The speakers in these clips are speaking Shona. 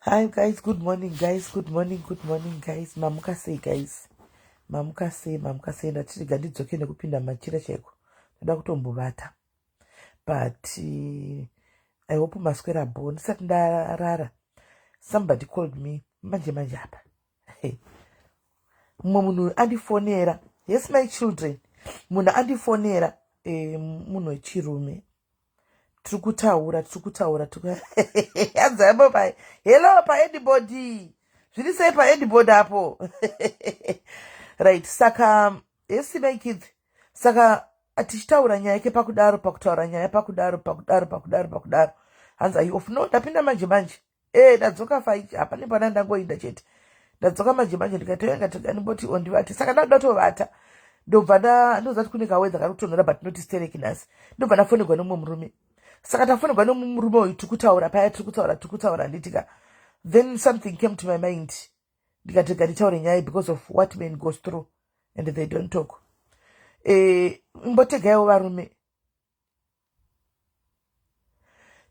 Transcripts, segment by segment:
Hi guys, good morning guys, good morning, good morning guys. Mamuka sei guys? Mamuka sei, mamuka sei? Ndati rega ndidzoke nekupinda machira chaiko. Ndoda kutombovata. But I hope maswera bho. Ndisati ndarara. Somebody called me manje manje apa. Mumwe munhu andifonera. Yes my children. Munhu andifonera munhu wechirume. Tiri kutaura, tiri kutaura, hanzi apo pai. Hello paedibody. Zviri sei paedibody apo? Right, saka yes my kids. Saka tichitaura nyaya yake pakudaro, pakutaura nyaya pakudaro, pakudaro, pakudaro, pakudaro. Hanzi are you off? No, ndapinda manje manje. Ndadzoka fai, hapane pana ndangoinda chete. Ndadzoka manje manje ndikatoenga ndikandiboti ondivate. Saka ndakuda kutovata. Ndobva ndoziva kuti kune kawedza kari kutonhora but not stereki nhasi. Ndobva ndafonegwa nemumwe murume. Saka tafonegwa nemumwe murume uyu tiri kutaura paya, tiri kutaura, tiri kutaura handitika. Then something came to my mind. Ndikati rega nditaure nyaya because of what men goes through and they don't talk. Imbotegaiwo varume.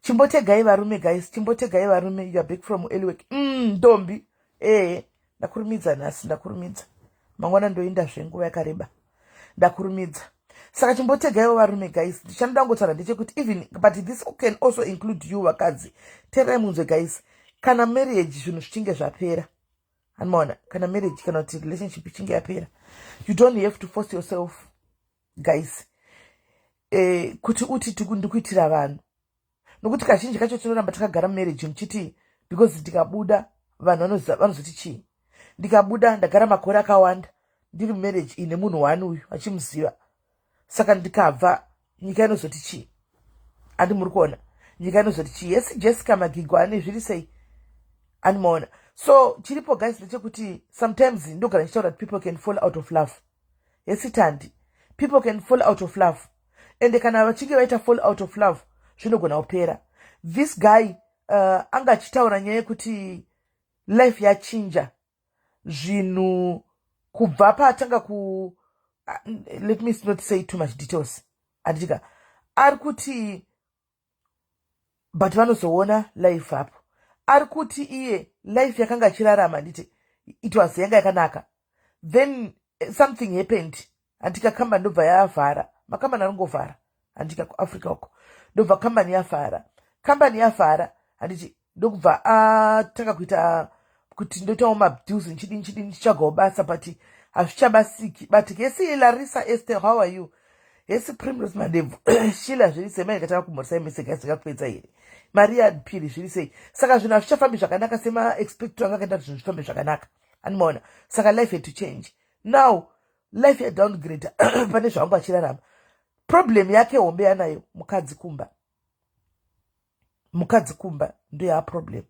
Chimbotegai varume guys, chimbotegai varume. You are back from early work. Ndombi. Ndakurumidza nhasi, ndakurumidza. Mangwana ndoenda zvenguva yakareba. Ndakurumidza. Saka chimbotegaiwo varume guys. Ndichanoda kungotaura ndechekuti even, but this can also include you vakadzi. Teerai munzwe guys. Kana marriage zvinhu zvichinge zvapera. Anomaona kana marriage kana kuti relationship ichinge yapera. You don't have to force yourself guys. Kuti uti ndikuitira vanhu. Nokuti kazhinji kacho tinoramba takagara mumarriage muchiti because ndikabuda vanhu vanozoti chii? Ndikabuda ndagara makore akawanda ndiri mumarriage ine munhu wani uyu achimuziva. Saka ndikabva nyika inozoti chii? Andi muri kuona nyika inozoti chii? Yes, Jessica Magigwani zviri sei? Andimaona. So chiripo guys ndechekuti sometimes ndogara ndichitaura kuti people can fall out of love. Yes Tandi, people can fall out of love. Ende kana vachinge vaita fall out of love zvinogona kupera. This guy anga achitaura nyaya yekuti life yachinja zvinhu kubva paatanga ku let me not say too much details. Anditika ari kuti but vanozoona life apo. Ari kuti iye life yakanga achirarama nditi it was yanga yakanaka. Then something happened. Andika kambani ndobva yavhara. Makambani aringovhara. Andika kuAfrica uko. Ndobva kambani yavhara. Kambani yavhara. Anditi ndokubva atanga kuita kuti ndoitawo madeals nchidini nchidini ndichitsvagawo basa but hazvichabasiki. But hesi Larissa Esther, how are you? Hesi Primrose Mandebvu. Sheila zviri sei? Mai ndikatanga kumhoresai mese guys ndingakupedza here? Maria Piri zviri sei? Saka zvinhu hazvichafambi zvakanaka sema expect anga akaita kuti zvinhu zvifambe zvakanaka. Andimaona. Saka life had to change. Now life ya downgrade pane zvaangu achirarama. Problem yake hombe yanayo mukadzi kumba. Mukadzi kumba ndiyo ya problem.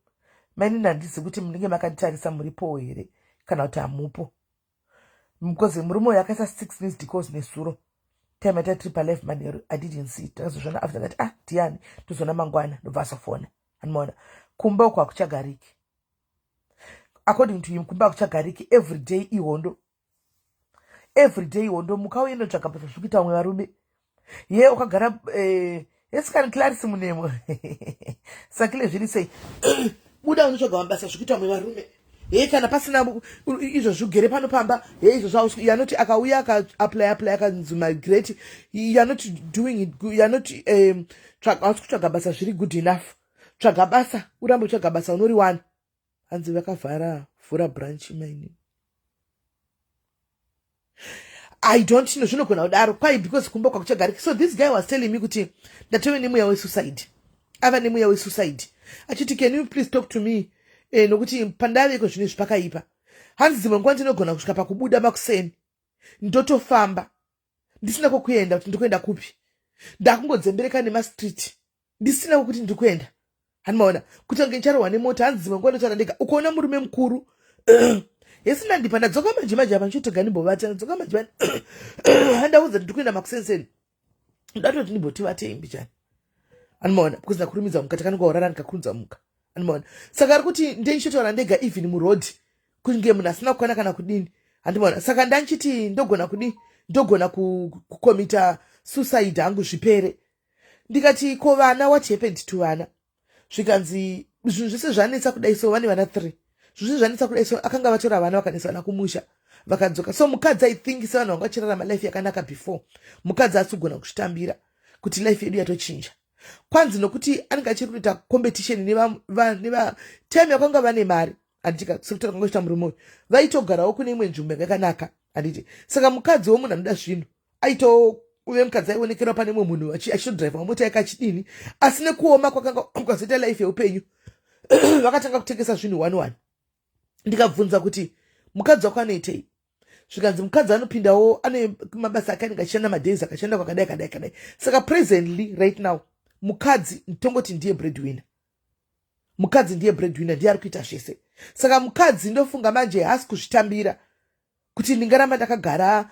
Mainini handizi kuti munenge makanditarisa muripowo here kana kuti hamupo. Because murume uyu akaisa 6 missed calls nezuro. Time yatati tiri palive manheru, I didn't see. Takazozviona after that, ndiani? Tozoona mangwana ndobva azofona. Andimaona. Kumba uko hakuchagariki. According to him, kumba hakuchagariki. Every day ihondo. Every day ihondo. Muka uye inotsvaga basa zviri kuita vamwe varume. Ye ukagara Esikani Clarisi munemo. Sakile zviri sei? Buda unotsvaga mabasa zviri kuita vamwe varume. Hey, kana pasina izvo zvigere pano pamba, hey, izvo zvauswi, you are not akauya aka apply apply akanzi migrate, you are not doing it, you are not hausi kutsvaga basa zviri good enough. Tsvaga basa, urambe utsvaga basa unoriwana. Hanzi vakavhara vhura branch maini. I don't know zvinogona kudaro kwai because kumba kwakuchagariki. So this guy was telling me kuti ndatove nemweya wesuicide. Ava nemweya wesuicide. Achiti can you please talk to me? Nokuti pandaveko zvinhu izvi pakaipa. Hanzi dzimwe nguva ndinogona kusvika pakubuda makuseni. Ndotofamba. Ndisina kwokuenda kuti ndikuenda kupi. Ndakungodzembereka nemastreet. Ndisina kwokuti ndikuenda. Handimaona kuti ange ndicharohwa nemota. Hanzi dzimwe nguva ndotaura ndega. Ukaona murume mukuru Yesi ndandipa ndadzoka manje manje apa ndichitoga ndimbovata ndadzoka manje manje handaudza kuti ndikuenda makusenseni ndatoti ndimboti vatei mbichani. Andimaona because ndakurumidza muka takanonga ndikakurumidza muka. Andimaona saka ari kuti ndendichitotaura ndega even muroad kunge munhu asina kukwana kana kudini. Andimaona saka ndandichiti ndogona kudini, ndogona kukomita suicide hangu zvipere. Ndikati ko vana, what happened to vana? Zvikanzi Zvinhu zvese zvanetsa kudai, so vane vana three. Zvinhu zvese zvanetsa kudai, so akanga vatora vana, vakanetsa vana kumusha, vakadzoka. So mukadzi, I think sevanhu vanga vachirarama life yakanaka before, mukadzi asi kugona kuzvitambira kuti life yedu yatochinja. Kwanzi nokuti anenge achiri kutoita competition nevatime yakanga vane mari, handitika? Sekutaura kwanga kuita murume uyu, vaitogarawo kune imwe nzvimbo yakanaka, handiti? Saka mukadzi womunhu anoda zvinhu aito uve mukadzi aionekera pane mumwe munhu achitodhiraivha mota yake achidini. Asi nekuoma kwakanga kwazoita life yeupenyu, vakatanga kutengesa zvinhu one one. Ndikabvunza kuti mukadzi wako anoitei, zvikanzi mukadzi anopindawo, ane mabasa ake anenge achishanda madays, akashanda kwakadai kadai kadai. Saka presently, right now, mukadzi tongoti ndiye breadwinner. Mukadzi ndiye breadwinner, ndiye ari kuita zvese. Saka mukadzi, ndofunga manje haasi kuzvitambira kuti ndingaramba ndakagara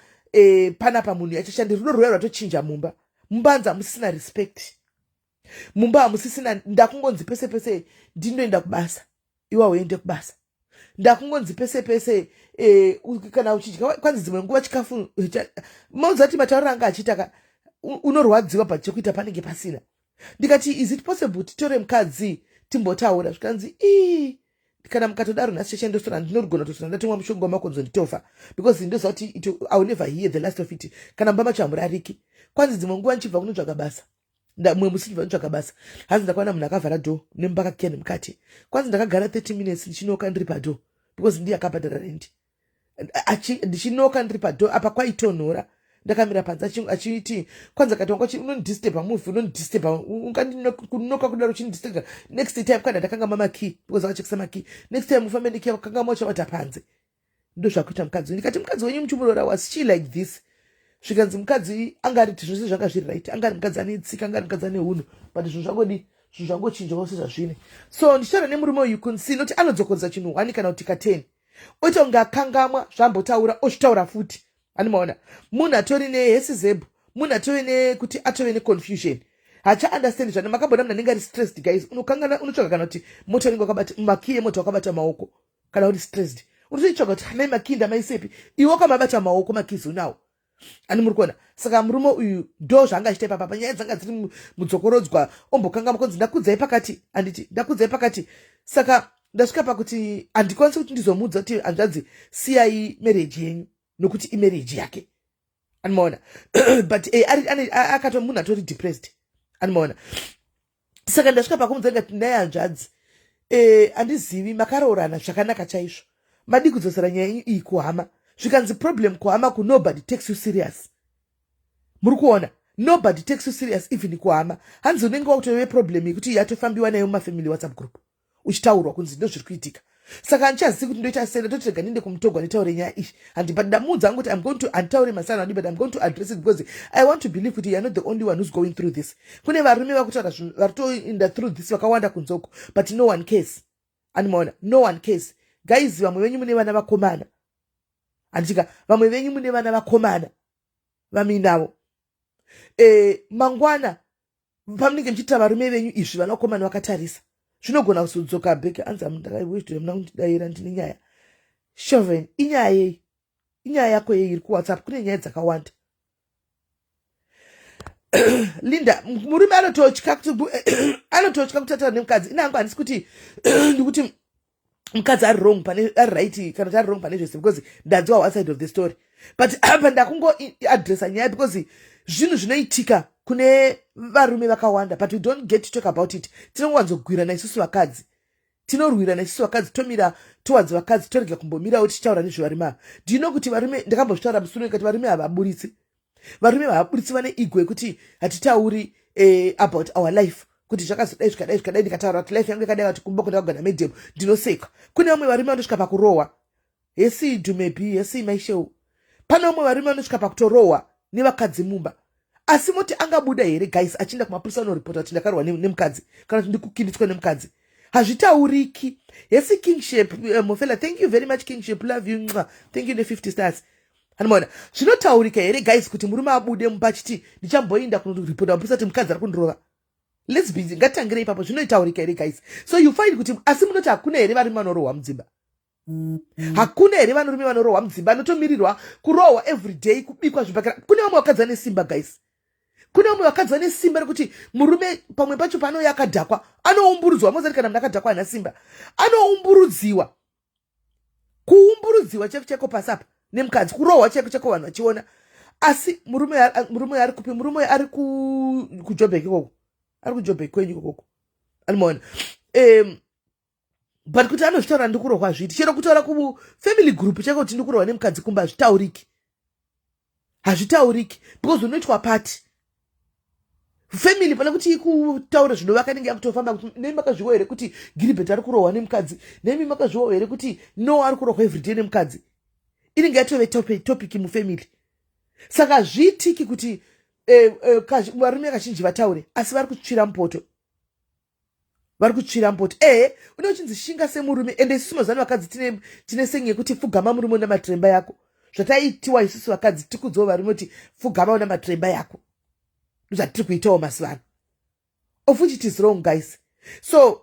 panapa munhu yachashandi. Rudo rwuya rwatochinja mumba. Mumba hanzi hamusisina respect, mumba hamusisina. Ndakungonzi pese pese ndindoenda kubasa, iwa uende kubasa. Ndakungonzi pese pese kana uchidya, kwanzi dzimwe nguva chikafu maudza kuti matauriro anga achiita ka, unorwadziwa, but chekuita panenge pasina. Ndikati, "Is it possible titore mukadzi timbotaura?" Zvikanzi, "Ii, kana mukatodaro nhasi chechandosora, ndinorigona kutosora ndatomwa mushonga wamakonzo, nditofa, because ndoziva kuti I will never hear the last of it kana mumba macho hamurariki." Kwanzi dzimwe nguva ndichibva kunotsvaga basa, mumwe musi ndibva kunotsvaga basa, hanzi ndakaona munhu akavhara door nemumba, akakiya nemukati. Kwanzi ndakagara 30 minutes ndichinoka ndiri padoor, because ndiye akabhadhara rendi. Ndichinoka ndiri padoor apa, kwaitonhora, ndakamira panze, achiti kwanzi akati, "Wanga unondisturba movie, unondisturba, ungandinoka kudaro uchindisturba. Next time kana ndakanga mamakey, because akachekesa makey, next time ufambe nekey, wakanga mauchavata panze." Ndo zvakuita mukadzi. Ndikati, "Mukadzi wenyu muchimurora, was she like this?" Zvikanzi mukadzi anga ari zvose zvanga zviri right, anga ari mukadzi ane tsika, anga ari mukadzi ane unhu, but zvinhu zvangodi, zvinhu zvangochinjawo sezvazvine. So ndichitaura nemurume uyu, you can see noti anodzokodza chinhu one kana kuti ka10, oita kunge akangamwa zvambotaura, ozvitaura futi. Animaona munhu atori nehesizebhu, munhu atove nekuti atove neconfusion, hachaunderstand zvana. Makambona munhu anenge ari stressed, guys, unokangana, unotsvaga kana kuti mota unenge wakabata, makii emota wakabata maoko. Kana uri stressed, unotoitsvaga kuti hanai makii, ndamaisepi? Iwe wakamabata maoko, makizi unawo ani? Muri kuona? Saka murume uyu ndo zvaanga achiita ipapa. Panyaya dzanga dziri mudzokorodzwa, ombokanga konzi, "Ndakudzai pakati, handiti? Ndakudzai pakati." Saka ndasvika pakuti handikwanisi kuti ndizomuudza kuti, "Hanzvadzi, siyai marriage yenyu," nokuti imarriage yake, animaona? But akato munhu atori depressed, animaona? Saka ndasvika pakumudza ndikati, "Nai hanzvadzi, handizivi, makaroorana zvakanaka chaizvo, madi kudzosera nyaya yenyu iyi kuhama?" Zvikanzi, "Problem kuhama ku nobody takes you serious." Muri kuona? Nobody takes you serious, even kuhama. Hanzi unenge wakutove problem yekuti yatofambiwa nayo mumafamily WhatsApp group, uchitaurwa kunzi ndo zviri kuitika. Saka handichazivi kuti ndoita sei. Ndatoti rega ndiende kumutogwa nditaure nyaya iyi. Handi, but ndamuudza hangu kuti I'm going to, handitaure masana adi, but I'm going to address it because I want to believe kuti you are not the only one who's going through this. Kune varume vakutaura vari toenda through this vakawanda kunzoko, but no one cares, animaona? No one cares, guys. Vamwe venyu mune vana vakomana, handitika? Vamwe venyu mune vana vakomana vaminavo. Mangwana pamunenge muchiitira varume venyu izvi, vanakomana vakatarisa, zvinogona kuzodzoka back. Anzi muna kundidayira, ndine nyaya. Shoven, inyaya yei? Inyaya yako yei iri kuWhatsApp? Kune nyaya dzakawanda, Linda. Murume anototya, anototya kutaura nemukadzi. Ine hangu handisi kuti ndikuti mukadzi ari wrong pane, ari right kana kuti ari wrong pane zvese, because ndanzwa one side of the story. But apa ndakungoadressa nyaya because zvinhu zvinoitika kune varume vakawanda, but we don't get to talk about it. Tinongowanzogwirana isusu vakadzi, tinorwirana isusu vakadzi, tomira towanza vakadzi, torega kumbomirawo tichitaura nezvevarume ava. Ndino kuti varume, ndakambozvitaura musuro ikati varume havaburitsi, varume havaburitsi, vane ego yekuti hatitauri about our life, kuti zvakazodai, zvikadai, zvikadai. Ndikataura kuti life yangu yakadai, kuti kumba kwandakagara madam, ndinoseka. Kune vamwe varume vanosvika pakurohwa. Hesi Dumebi, hesi Maisheu. Pane vamwe varume vanosvika pakutorohwa nevakadzi mumba. Asi moti angabuda here, guys, achienda kumapurisa anoripota kuti ndakarwa nemukadzi kana kuti ndikukinditswa nemukadzi? Hazvitauriki. Hesi Kingship, Mofela, thank you very much, Kingship, love you mwa, thank you ne50 stars. Anomaona, zvinotaurika here, guys, kuti murume abude mumba achiti ndichamboinda kunoripota mapurisa kuti mukadzi ari kundirova? Let's be, ngatitangire ipapo. Zvinotaurika here, guys? So you find kuti, asi munoti hakuna here varume vanorohwa mudzimba? Hakuna here varume vanorohwa mudzimba, anotomirirwa kurohwa every day, kubikwa zvibhakera? Kune vamwe vakadzi vane simba, guys. Kune vamwe vakadzi vane simba rekuti murume pamwe pacho paanouya akadhakwa, anoumburudzwa. Mozati kana munhu akadhakwa hana simba, anoumburudziwa, kuumburudziwa chaiko chaiko pasi apa nemukadzi, kurohwa chaiko chaiko vanhu vachiona. Asi murume ari kupi? Murume ari kuJobek ikoko, ari kuJobek kwenyu ikokoko, anomaona. But kuti anozvitaura, "Ndikurohwa," zviti chero kutaura kufamily group chako kuti, "Ndikurohwa nemukadzi kumba," hazvitauriki, hazvitauriki, because unoitwa pati family. Pane kuti ikutaura zvinovaka, inenge yakutofamba kuti, "Nemi makazviwa here kuti Giribhet ari kurohwa nemukadzi? Nemi makazviwawo here kuti no ari kurohwa everyday nemukadzi?" Inenge yatove topic mufamily. Saka hazviitiki kuti varume kazhinji vataure, asi vari kutsvira mupoto, vari kutsvira mupoto. Ehe, une uchinzi shinga semurume. Ende isusu mazuvano vakadzi tine sengi yekuti pfugama murume, unamatiremba yako. Zvataitiwa isusu vakadzi, tikudzawo varume kuti pfugama, unamatiremba yako. Ndozvatiri kuitawo mazuva ano, of which it is wrong, guys. So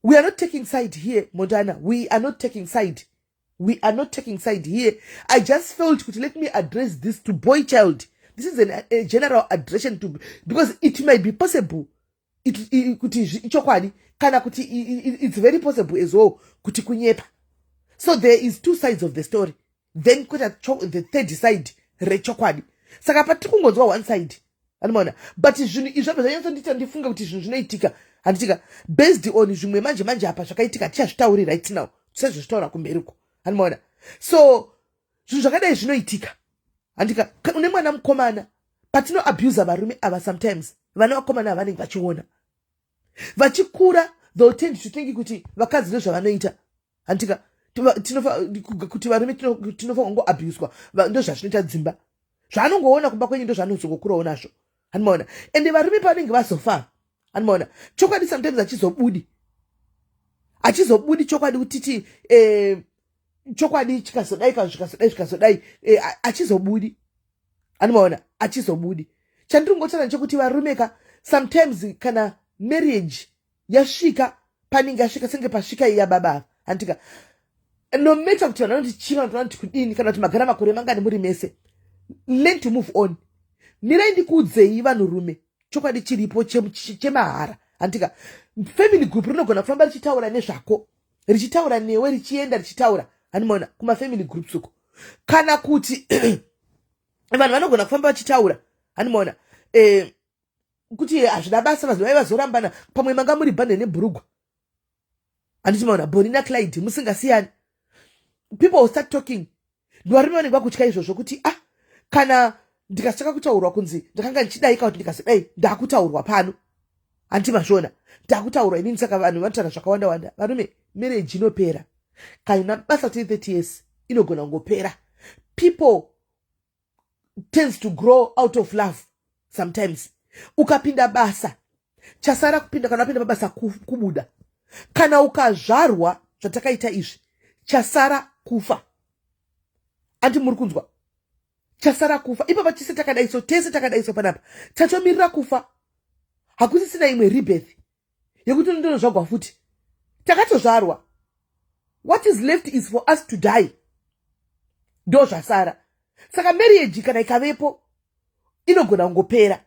we are not taking side here, Montana. We are not taking side, we are not taking side here. I just felt kuti let me address this to boy child. This is a general addression to, because it might be possible kuti ichokwadi, kana kuti it's very possible as well kuti kunyepa. So there is two sides of the story, then kweta the third side rechokwadi. Saka patiri kungonzwa one side, anomaona. But zvinhu izvi zvabva zvanyatsondiita ndifunge kuti zvinhu zvinoitika, handitika, based on zvimwe manje manje apa zvakaitika. Tichazvitauri right now, tisazvozvitaura kumberiko, handimaona. So zvinhu zvakadai zvinoitika, handika. Une mwana mukomana, patinoabusa varume ava, sometimes vana vakomana vanenge vachiona vachikura, they'll tend to think kuti vakadzi ndozvavanoita, handika, kuti varume tinofanira kungoabuswa, ndozvazvinoita dzimba. Zvaanongoona kumba kwenyu ndozvaanozongokurawo nazvo, handimaona. Ende varume pavanenge vazofa, handimaona, chokwadi sometimes achizobudi, achizobudi chokwadi kutiti chokwadi chikazodai kana zvikazodai, zvikazodai, achizobudi, handimaona, achizobudi. Chandiri kungotaura ndechekuti varume ka, sometimes kana marriage yasvika panenge yasvika, senge pasvika iya baba ava, handika, no matter kuti vanhu vanoti chii, vanhu vanoti kudini, kana kuti magara makore mangani muri mese, learn to move on. Mirai ndikuudzei, vanhurume, chokwadi chiripo chemahara, handika. Family group rinogona kufamba richitaura nezvako, richitaura newe, richienda richitaura, handimaona, kumafamily groups uko, kana kuti vanhu vanogona kufamba vachitaura, handimaona, kuti hazvina basa, vanhu vai vazorambana. Pamwe manga muri bhande nebhurugwa, handichimaona, Bonnie naClyde musingasiyani. People will start talking. Varume vanenge vakutya izvozvo kuti, "Ah, kana ndikasaka kutaurwa kunzi ndakanga ndichidai, kana kuti ndikazodai, ndaakutaurwa pano," handiti mazviona, "ndakutaurwa inini." Saka vanhu vanotaura zvakawanda wanda. Varume, marriage inopera. Kana basa kuti 30 years, inogona kungopera. People tends to grow out of love sometimes. Ukapinda basa, chasara kupinda, kana wapinda pabasa, kubuda. Kana ukazvarwa zvatakaita izvi, chasara kufa. Andi muri kunzwa? Chasara kufa. Ipapa tese takadaiso, tese takadaiso panapa, tatomirira kufa. Hakusisina imwe rebirth yekuti ndinozvagwa futi. Takatozvarwa. What is left is for us to die. Ndo zvasara. Saka marriage kana ikavepo, inogona kungopera.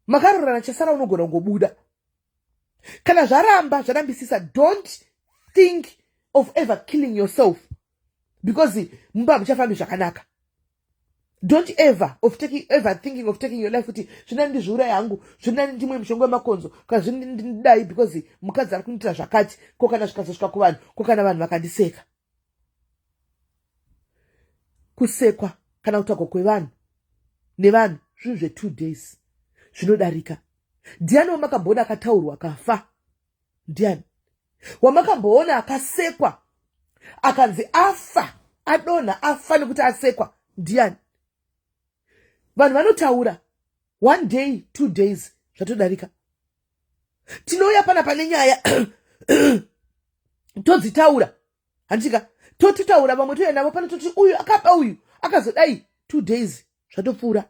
Makarorana, chasara unogona kungobuda kana zvaramba, zvarambisisa. Don't think of ever killing yourself because mumba muchafambi zvakanaka. Don't ever of taking, ever thinking of taking your life kuti zvinani ndizviurai hangu, zvinani ndimwe mishongo yemakonzo, kana zvinidai because mukadzi ari kundiitira zvakati. Ko kana zvikazosvika kuvanhu? Ko kana vanhu vakandiseka? Kusekwa kana kutaurwa kwevanhu nevanhu zvinhu zve2 days, zvinodarika. Ndiani wamakamboona akataurwa akafa? Ndiani wamakamboona akasekwa akanzi afa, adonha, afa nekuti asekwa? Ndiani? Vanhu vanotaura one day, 2 days, zvatodarika. Tinouya pana pane nyaya, todzitaura, handitika, totitaura, vamwe touya navo pano, toti uyu akaba, uyu akazodai. 2 days zvatopfuura.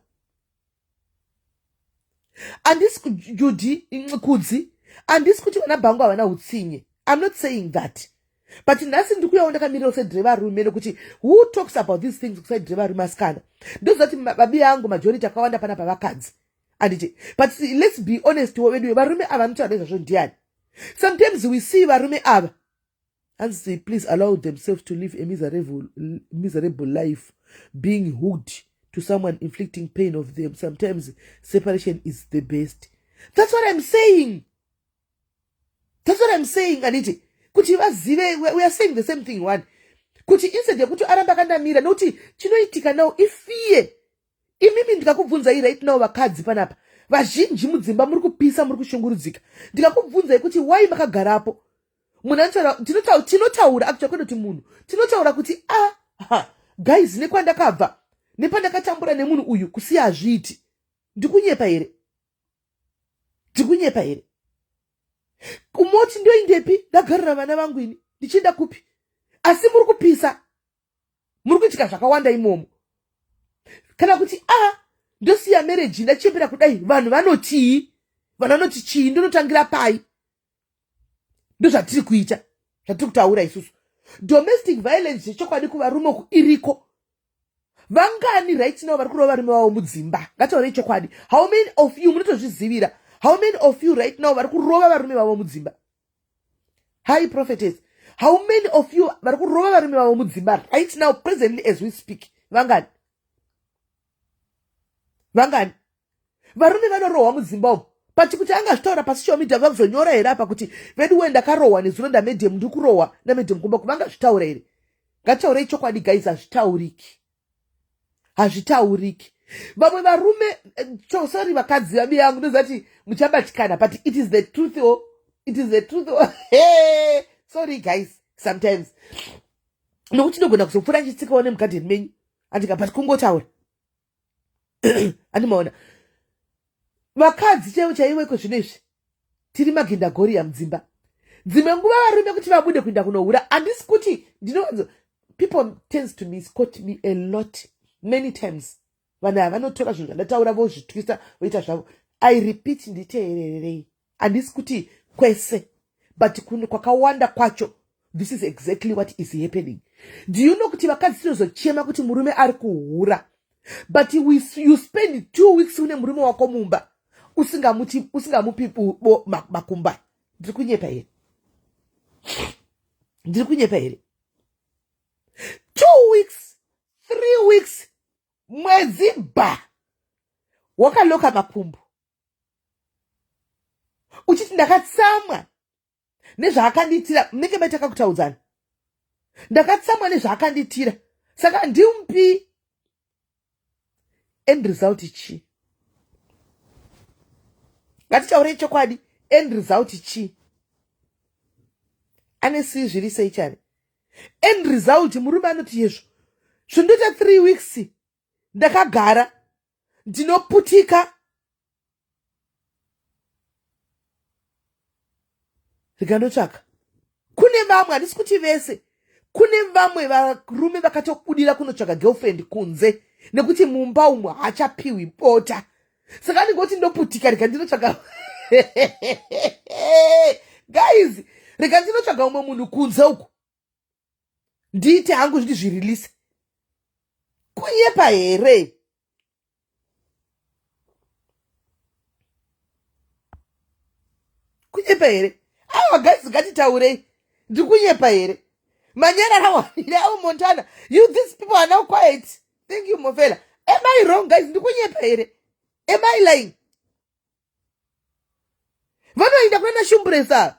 Handisi Judhi Kudzi, handisi kuti vana bhangu havana utsinye. I'm not saying that. But nhasi ndiri kuyawo ndakamirira kuside revarume, nekuti who talks about these things kuside revarume asikana? Ndoziva kuti babi yangu majority akawanda panapa vakadzi, anditi? But let's be honest wo vedu, varume ava vanotaura nezvazvo ndiani? Sometimes we see varume ava, hanzi, please allow themselves to live a miserable life being hooked to someone inflicting pain of them. Sometimes separation is the best. That's what I'm saying, that's what I'm saying, anditi? Kuti vazive, we are saying the same thing one, kuti instead yekuti aramba akandamira, nokuti chinoitika now ifear. Imimi, ndikakubvunzai right now, vakadzi panapa vazhinji mudzimba muri kupisa, muri kushungurudzika, ndikakubvunzai kuti wai makagarapo, munhu anotaura, tinotaura actually, kwete kuti munhu, tinotaura kuti, "Ah ha, guys, nekwandakabva, nepandakatambura nemunhu uyu, kusiya hazviiti." Ndikunyepa here? Ndikunyepa here? Kumoti ndoindepi? Ndagarira vana vangu ini, ndichienda kupi? Asi muri kupisa, muri kuitika zvakawanda imomo. Kana kuti, "A ah, ndosiya marriage, ndachembera kudai, vanhu vanotii? Vanhu vanoti chii? Ndinotangira pai?" Ndozvatiri kuita, zvatiri kutaura isusu. Domestic violence zvechokwadi kuvarume uku iriko. Vangani right now vari kurova varume vavo mudzimba? Ngataurei chokwadi. How many of you munotozvizivira? How many of you right now vari kurova varume vavo mudzimba? Hi prophetess. How many of you vari kurova varume vavo mudzimba right now, presently, as we speak? Vangani? Vangani varume vanorohwa mudzimba umu? But kuti angazvitaura pasocial media, vakuzonyora here apa kuti, "Vedu we, ndakarohwa nezuro ndamadam, ndiri kurohwa namadam kumba"? Vangazvitaura here? Ngataurei chokwadi guys, hazvitauriki, hazvitauriki. Vamwe varume, sorry vakadzi vabi yangu, ndoziva kuti muchabatikana, but it is the truth o, it is the truth o. Hey, sorry guys, sometimes nokuti ndogona kuzopfuura ndichitsikawo nemugadheni menyu, andika, but kungotaura, andimaona vakadzi chaivo chaivo iko zvino izvi tiri magendagoria mudzimba. Dzimwe nguva varume kuti vabude kuenda kunohura, handisi kuti ndinowanzo, people tends to misquote me a lot, many times. Vanhu ava vanotora zvinhu zvandataura, vozvitwisa, voita zvavo. I repeat, nditeererei, handisi kuti kwese, but kwakawanda kwacho this is exactly what is happening. Do you know kuti vakadzi tinozochema kuti murume ari kuhura, but you spend 2 weeks une murume wako mumba, usingamupi makumba? Ndiri kunyepa here? Ndiri kunyepa here? 2 weeks, 3 weeks, mwedzi ba wakaloka makumbo, uchiti, "Ndakatsamwa nezvaakandiitira." Munenge maita kakutaudzana, "Ndakatsamwa nezvaakandiitira, saka ndimupi." End result chii? Ngatitaurei chokwadi, end result chii? Ane sii zviri sei chani? End result, murume anoti, "Yezvo zvindoita 3 weeks ndakagara, ndinoputika, rikandotsvaka." Kune vamwe, handisi kuti vese, kune vamwe varume vakatobudira kunotsvaka girlfriend kunze nekuti mumba umu haachapiwi bota, saka anenge oti, "Ndoputika, rega ndinotsvaka, guys, rega ndinotsvaga umwe munhu kunze uku, ndiite hangu zviti zvirilise." Kunyepa here? Kunyepa here? Aiwa guys, ngatitaurei, ndiri kunyepa here? Manyarara wanire avo Montana. You, these people are now quiet. Thank you, Mofela. Am I wrong, guys? Ndiri kunyepa here? Am I lying? Vanoenda kuna shumburesa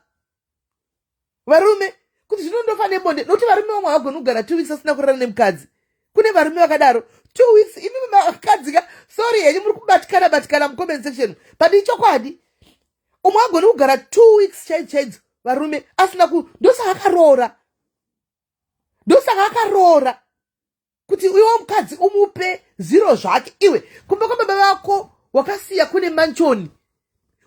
varume kuti zvinondofa nebonde, nokuti varume vamwe havagoni kugara 2 weeks asina kurara nemukadzi. Kune varume vakadaro, 2 weeks. Imimi vakadzi ka, sorry henyu, muri kubatikana batikana mucomment section, but ichokwadi, umwe agoni kugara 2 weeks chaidzo chaidzo, varume, asina ku, ndosaka akaroora, ndosaka akaroora, kuti iwe mukadzi umupe ziro zvake. Iwe kumba kwababa vako wakasiya kune mansion,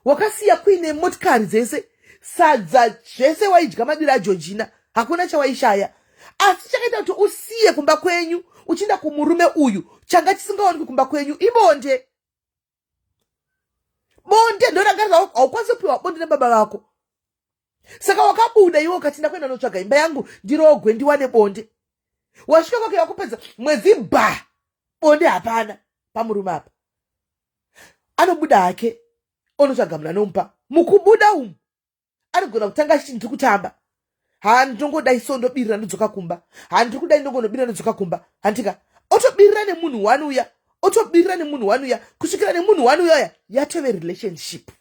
wakasiya kuine motikari dzese, sadza zvese waidya, madiro aGeorgina, hakuna chawaishaya. Asi chakaita kuti usiye kumba kwenyu uchienda kumurume uyu, changa chisingaoneki kumba kwenyu, ibonde. Bonde ndorangarira, haukwanisi kupiwa bonde nebaba vako. Saka wakabuda iwe ukati ndakuenda notsvaga imba yangu ndirogwe ndiwane bonde. Wasvika kwake wakupedza mwedzi ba bonde hapana pamurume apa. Anobuda hake onotsvaga munhu anomupa. Mukubuda umu anogona kutanga achiti ndiri kutamba, ha ndinongodai so ndobirira ndodzoka kumba, ha ndiri kudai ndongonobirira ndodzoka kumba, handika otobirira nemunhu one uya, otobirira nemunhu one uya kusvikira nemunhu one uya uya yatove relationship.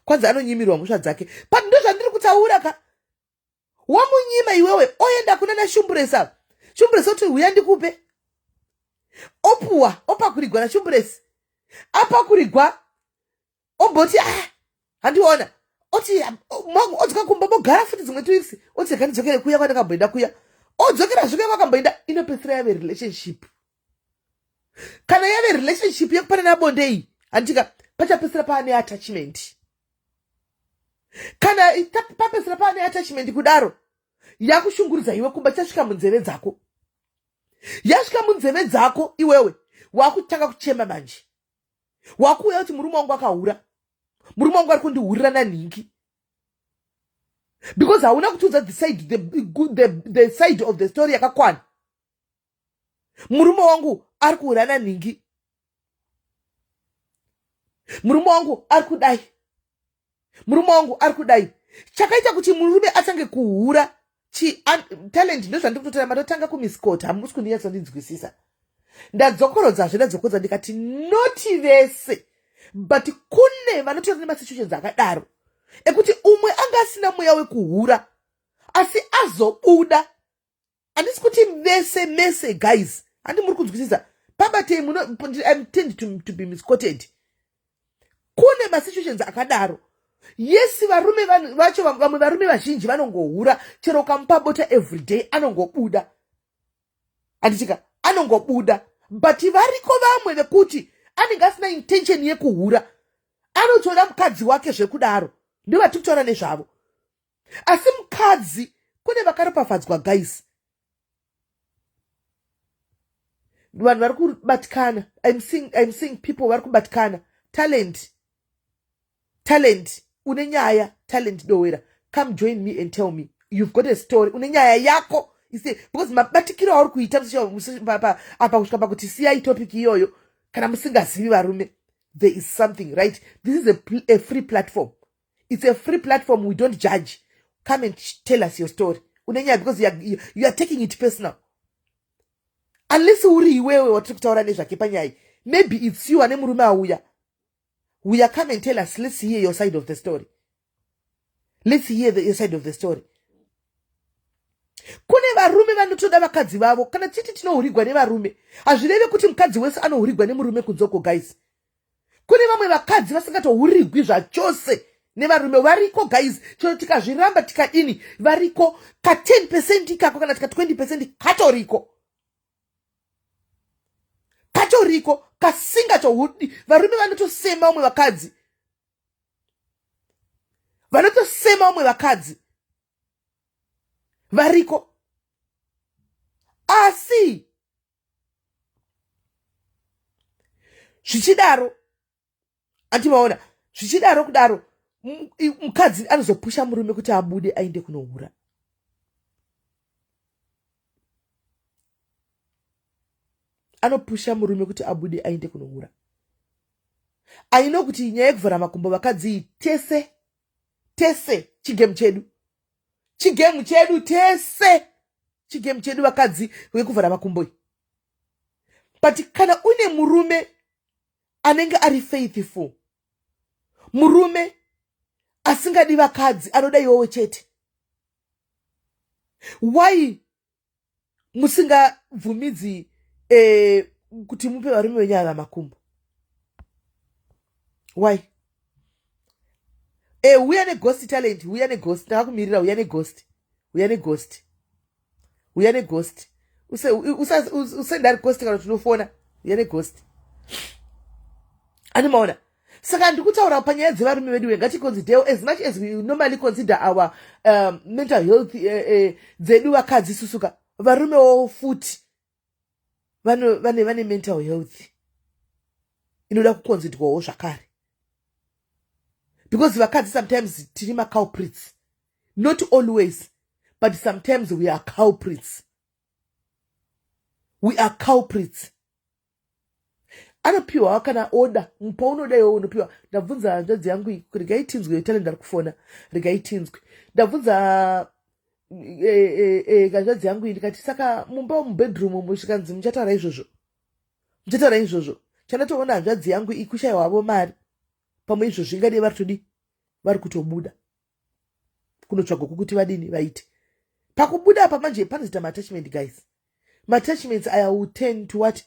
Kwanzi anonyimirwa mhosva dzake, but ndozvandiri kutaura ka. Wamunyima iwewe, oenda kuna naShumburesi ava. Shumburesi oti huya ndikupe, opuwa, opakurigwa naShumburesi, apakurigwa omboti ah handiona, oti odzoka kumba, mogara futi dzimwe 2 weeks, oti rega ndidzokere kuya kwandakamboenda kuya, odzokera zvikuya kwakamboenda. Inopedzisira yave relationship. Kana yave relationship yekupanana bonde iyi, handika pachapedzisira paane attachment. Kana papedzisira paane attachment kudaro, yakushungurudza iwe kumba, chasvika munzeve dzako, yasvika munzeve dzako iwewe wakutanga kuchema manje, wakuuya kuti murume wangu akahura, murume wangu ari kundihurira nanhingi, because hauna kutiudza the side of the story yakakwana. Murume wangu ari kuhura nanhingi, murume wangu ari kudai, murume wangu ari kudai. Chakaita kuti murume atange kuhura talent, ndozvandiri kutotaura. Matotanga kumisquote, hamusi kundinyatsondinzwisisa. Ndadzokorodzazve, ndadzokorodza ndikati noti vese, but kune vanotora nemasituations akadaro ekuti umwe anga asina mweya wekuhura asi azobuda. Handisi kuti vese mese guys, handi muri kunzwisisa? Pabatei muno. I'm tend to be misquoted. Kune masituations akadaro, yes. Varume vacho, vamwe varume vazhinji vanongohura chero ukamupa bota everyday, anongobuda, handitika? Anongobuda. But variko vamwe vekuti anenge asina intention yekuhura, anotoda mukadzi wake zvekudaro, ndovatiri kutaura nezvavo. Asi mukadzi, kune vakaropafadzwa guys, vanhu vari kubatikana. I'm seeing people vari kubatikana. Talent, Talent, une nyaya. Talent Dowera, come join me and tell me you've got a story. Une nyaya yako ise, because mabatikiro auri kuita apa kusvika pakuti siyai topic iyoyo kana musingazivi varume, there is something right. This is a free platform. It's a free platform, we don't judge. Come and tell us your story. Une nyaya, because you are taking it personal. Unless uri iwewe watiri kutaura nezvake panyaya, maybe it's you ane murume auya. Uya, come and tell us. Let's hear your side of the story. Let's hear your side of the story. Kune varume vanotoda vakadzi vavo. Kana titi tinohurigwa nevarume, hazvireve kuti mukadzi wese anohurigwa nemurume kunzoko guys. Kune vamwe vakadzi vasingatohurigwi zvachose nevarume, variko guys. Chero tikazviramba tikadini, variko. Ka10 percent ikako kana tika 20 percent katoriko, katoriko kasingatohudi. Varume vanotosema vamwe vakadzi, vanotosema vamwe vakadzi variko. Asi zvichidaro, andimaona zvichidaro kudaro, mukadzi anozopusha murume kuti abude aende kunohura. Anopusha murume kuti abude aende kunohura. Aino kuti nyaya yekuvhara makumbo vakadzi, tese tese chigame chedu, chigame chedu tese, chigame chedu vakadzi vekuvhara makumbo. But kana une murume anenge ari faithful, murume asingadi vakadzi, anoda iwowe chete, why musingabvumidzi kuti mupe varume venyu ava makumbo? Why? Uya neghost, Talent, uya neghost. Ndakakumirira. Uya neghost, uya neghost, uya neghost. Usenda request kana tinofona. Uya neghost, animaona. Saka ndiri kutaura panyaya dzevarume vedu, ngaticonsider as much as we normally consider our mental health dzedu vakadzi susuka, varumewo futi vane mental health inoda kuconsiderwawo zvakare. Because vakadzi sometimes tiri maculprits. Not always, but sometimes we are culprits. We are culprits. Anopiwa kana oda paunoda iwe unopiwa. Ndabvunza hanzvadzi yangu iyi, regai tinzwe talent ari kufona, regai tinzwe. Ndabvunza hanzvadzi yangu iyi ndikati saka mumba mubedroom umu, zvikanzi muchataura izvozvo, muchataura izvozvo. Chandatoona hanzvadzi yangu iyi kushaiwa havo mari, pamwe izvozvo ingadei vari todi vari kutobuda kunotsvagwa kwekuti vadini vaite. Pakubuda apa manje panozoita maattachment guys. Maattachments aya will turn to what?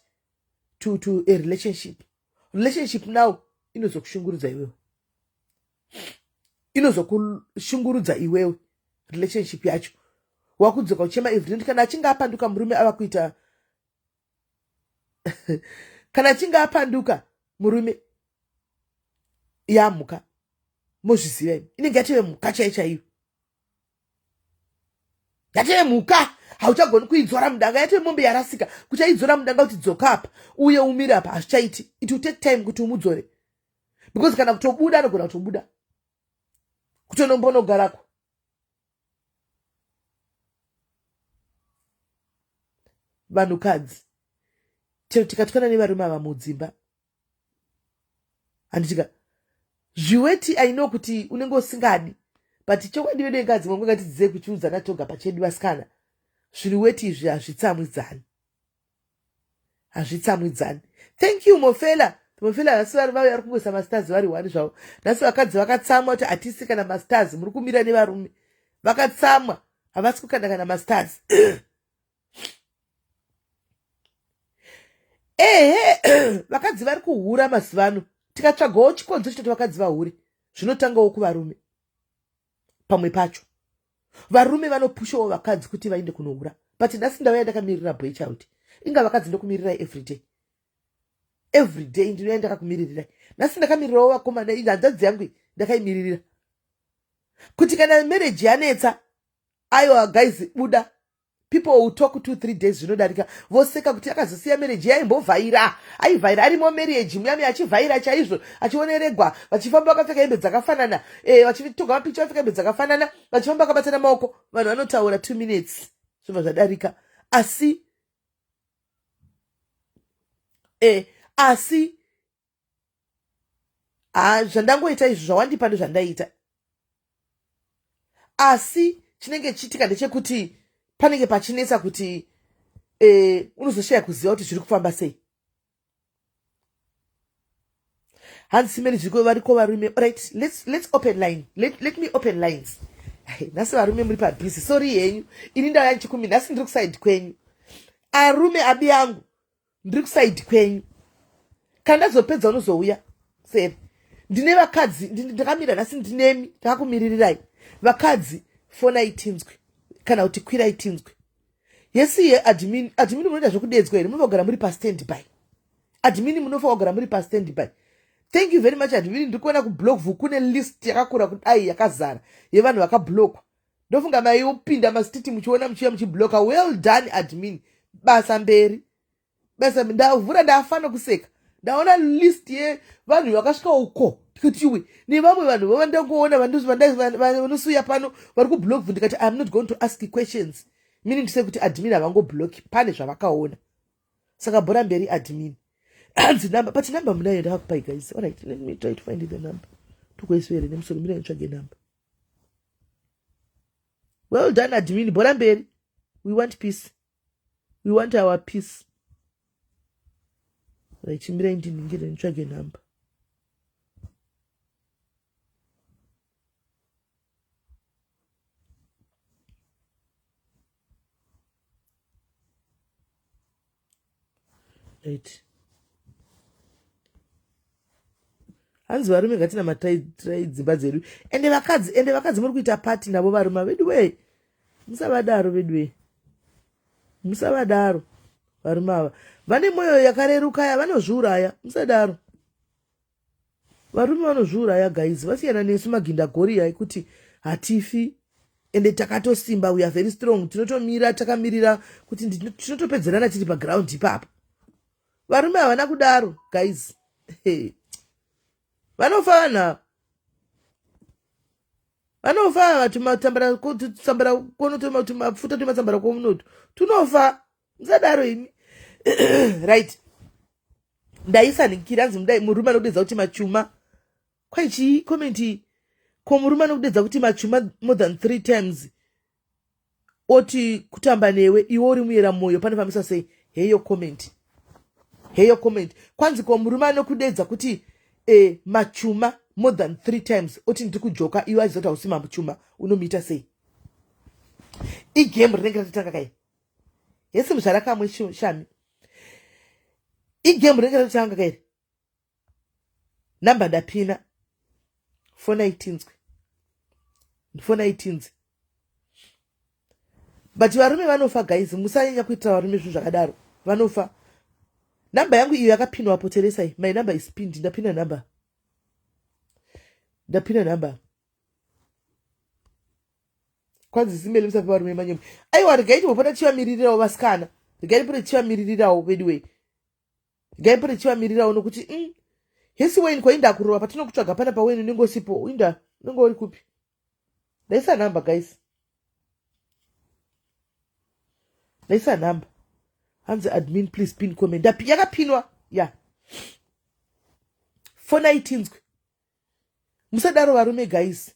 To a relationship. Relationship now inozokushungurudza iwewe, inozokushungurudza iwewe relationship yacho. Wakudzoka uchema every kana achinge apanduka murume ava kuita kana achinge apanduka murume yamhuka, mozviziva imi, inenge yatove mhuka chaiyo chaiyo, yatove mhuka. Hauchagoni kuidzora mudanga, yatove mombe yarasika. Kuti aidzora mudanga kuti dzoka apa uye umire apa hazvichaiti. It will take time kuti umudzore, because kana kutobuda anogona kutobuda kutonombonogarako. Vanhukadzi chero tikatukana nevarume ava mudzimba, handitika zviweti. I know kuti unenge usingadi, but chokwadi vedu engadzi mwe ngatidzidzei kuchiudzana toga pachedu vasikana. Zviri weti izvi hazvitsamwidzani, hazvitsamwidzani. Thank you Mofela. Mofela nhasi vari vauya vari kungoisa mastars vari one zvavo. Nhasi vakadzi vakatsamwa kuti hatisi kana mastars, muri kumira nevarume. Vakatsamwa, havasi kukanda kana mastars. Ehe, vakadzi vari kuhura mazuva ano. Tikatsvagawo chikonzo chitoti vakadzi vahure, zvinotangawo kuvarume. Pamwe pacho varume vanopushawo vakadzi kuti vaende kunohura. But nhasi ndauya ndakamirira boy child. Inga vakadzi ndokumirirai everyday, everyday ndinouya ndakakumiririrai. Nhasi ndakamirirawo vakomana. Hanzvadzi yangu iyi ndakaimiririra kuti kana marriage yanetsa, aiwa guys, buda. People will talk 2-3 days, zvinodarika, voseka kuti akazosiya marriage yaimbovhaira, aivhaira arimo marriage muyami, achivhaira chaizvo, achioneregwa, vachifamba vakapfeka hembe dzakafanana, vachitoga mapicha vapfeka hembe dzakafanana, vachifamba vakabatana maoko. Vanhu vanotaura 2 minutes zvobva zvadarika. Asi ha, zvandangoita izvo zvawandipa ndozvandaita. Asi chinenge chiitika ndechekuti panenge pachinetsa kuti unozoshaya kuziva kuti zviri kufamba sei. Hanzi simeri zviriko, variko varume. Right, let's open line. Let me open lines. Nhasi varume muri pabhizi, sorry henyu. Ini ndauya ndichikumi nhasi ndiri kuside kwenyu arume abi yangu, ndiri kuside kwenyu. Kana ndazopedza unozouya seri. Ndine vakadzi, ndakamira nhasi, ndinemi, ndakakumiririrai. Vakadzi, fonai tinzwe, kana kuti kwirai tinzwe. Yesiye admin, admin munoita zvekudedzwa here? Munofa kugara muri pastand by. Admin, munofa kugara muri pastand by. Thank you very much admin. Ndiri kuona kublock kune list yakakura kudai yakazara yevanhu vakablockwa. Ndofunga maiopinda masititi muchiona, muchiuya muchibloka. Well done admin, basa mberi, basa. Ndavhura, ndafa nokuseka. Ndaona list yevanhu vakasvika uko, ndikati iwe, nevamwe vanhu vavandangoona vanosiuya pano vari kublock. Ndikati I am not going to ask questions, meaning to say kuti admin havangobloki, pane zvavakaona. Saka bhora mberi admin. Hanzi number, but number munayo, ndakakupai guys. Alright, let me try to find the number. Tukuiswere nemusoro, mira nditsvage number. Well done admin, bhora mberi. We want peace, we want our peace. Right, chimirai ndiningire nditsvage number. Right, hanzi varume ngatinamatirai dzimba dzedu. Ende vakadzi, ende vakadzi muri kuita pati navo varume vedu wee. Musavadaro vedu wee, musavadaro. Varume ava vane mwoyo yakareruka ya vanozviuraya. Musadaro, varume vanozviuraya guys. Vasiyana nesu magindagoriya ekuti hatifi, ende takatosimba. We are very strong. Tinotomira takamirira kuti tinotopedzerana tiri paground ipapo. Varume havana kudaro guys, vanofa vanhu ava. Vanofa ava tumatambara tutsambara kono tumapfuta tumatsambara komunotu tunofa. Musadaro imi. Right. Ndaisa nikira hanzi mudai murume anokudedza kuti machuma. Kwai chii comment iyi? Ko murume anokudedza kuti machuma more than 3 times oti kutamba newe iwe uri muyera moyo panofambiswa sei? Heyo comment. Heyo comment. Kwanzi ko murume anokudedza kuti eh, machuma more than 3 times oti ndiri kujoka iwe aziva kuti hausi machuma unomuita sei? Igame rinenge ratotanga kai. Hesi muzvara kamwe shami. Igame rinenge ratotanga kai. Namba ndapina. Fona itinzwe. Fona itinzwe. But varume vanofa guys, musanyanya kuitira varume zvinhu zvakadaro. Vanofa. Namba yangu iyo yakapinwa apo Teresa. My number is pinned. Ndapina number. Ndapina number. Kwanzi simele musape varume manyemwe. Aiwa regai timbopota tichivamiririrawo vasikana. Regai tipote tichivamiririrawo veduwei. Regai tipote tichivamiririrawo nokuti hesi Wayne kwainda kurova patinokutsvaga pana pa Wayne unenge usipo. Inda unenge uri kupi? Ndaisa number guys. Ndaisa number. Hanzi admin please pin comment. Ndapi yakapinwa. Yeah. Fona itinzwe. Musadaro varume guys.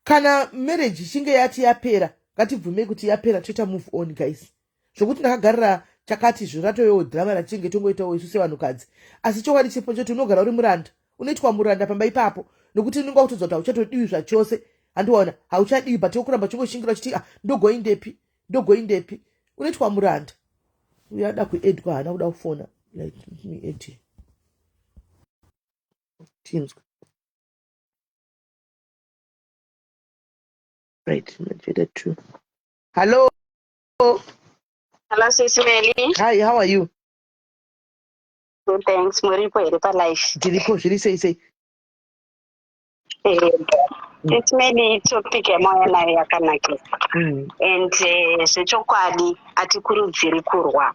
Kana marriage ichinge yati yapera, ngatibvumei kuti yapera toita move on guys. Zvokuti ndakagarira chakati izvo ratovewo drama ratinenge tongoitawo isu sevanhukadzi. Asi chokwadi chiripo choti unogara uri muranda. Unoitwa muranda pamba ipapo nokuti unenge wakutodzwa kuti hauchatodiwi zvachose. Handiwaona hauchadiwi but wokuramba uchingoshingira uchiti ah ndogoindepi ndogoindepi. Unoitwa muranda. Uyo ada kuedwa haana kuda kufona. Like let me add you. Tinzwe. Right, Majeda 2. Hello. Hello, Sis Melly. Hi, how are you? Good, thanks. Muripo here pa life. Ndiripo, zviri sei sei? Sis Melly, topic yamauya nayo yakanakisa. And zvechokwadi atikurudziri kurwa.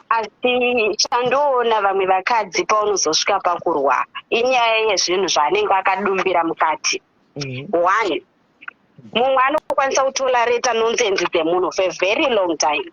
Asi chandoona vamwe vakadzi paunozosvika pakurwa inyaya yezvinhu zvaanenge akadumbira mukati. One, mumwe anokwanisa kutolerata nonsense dzemunhu for a very long time.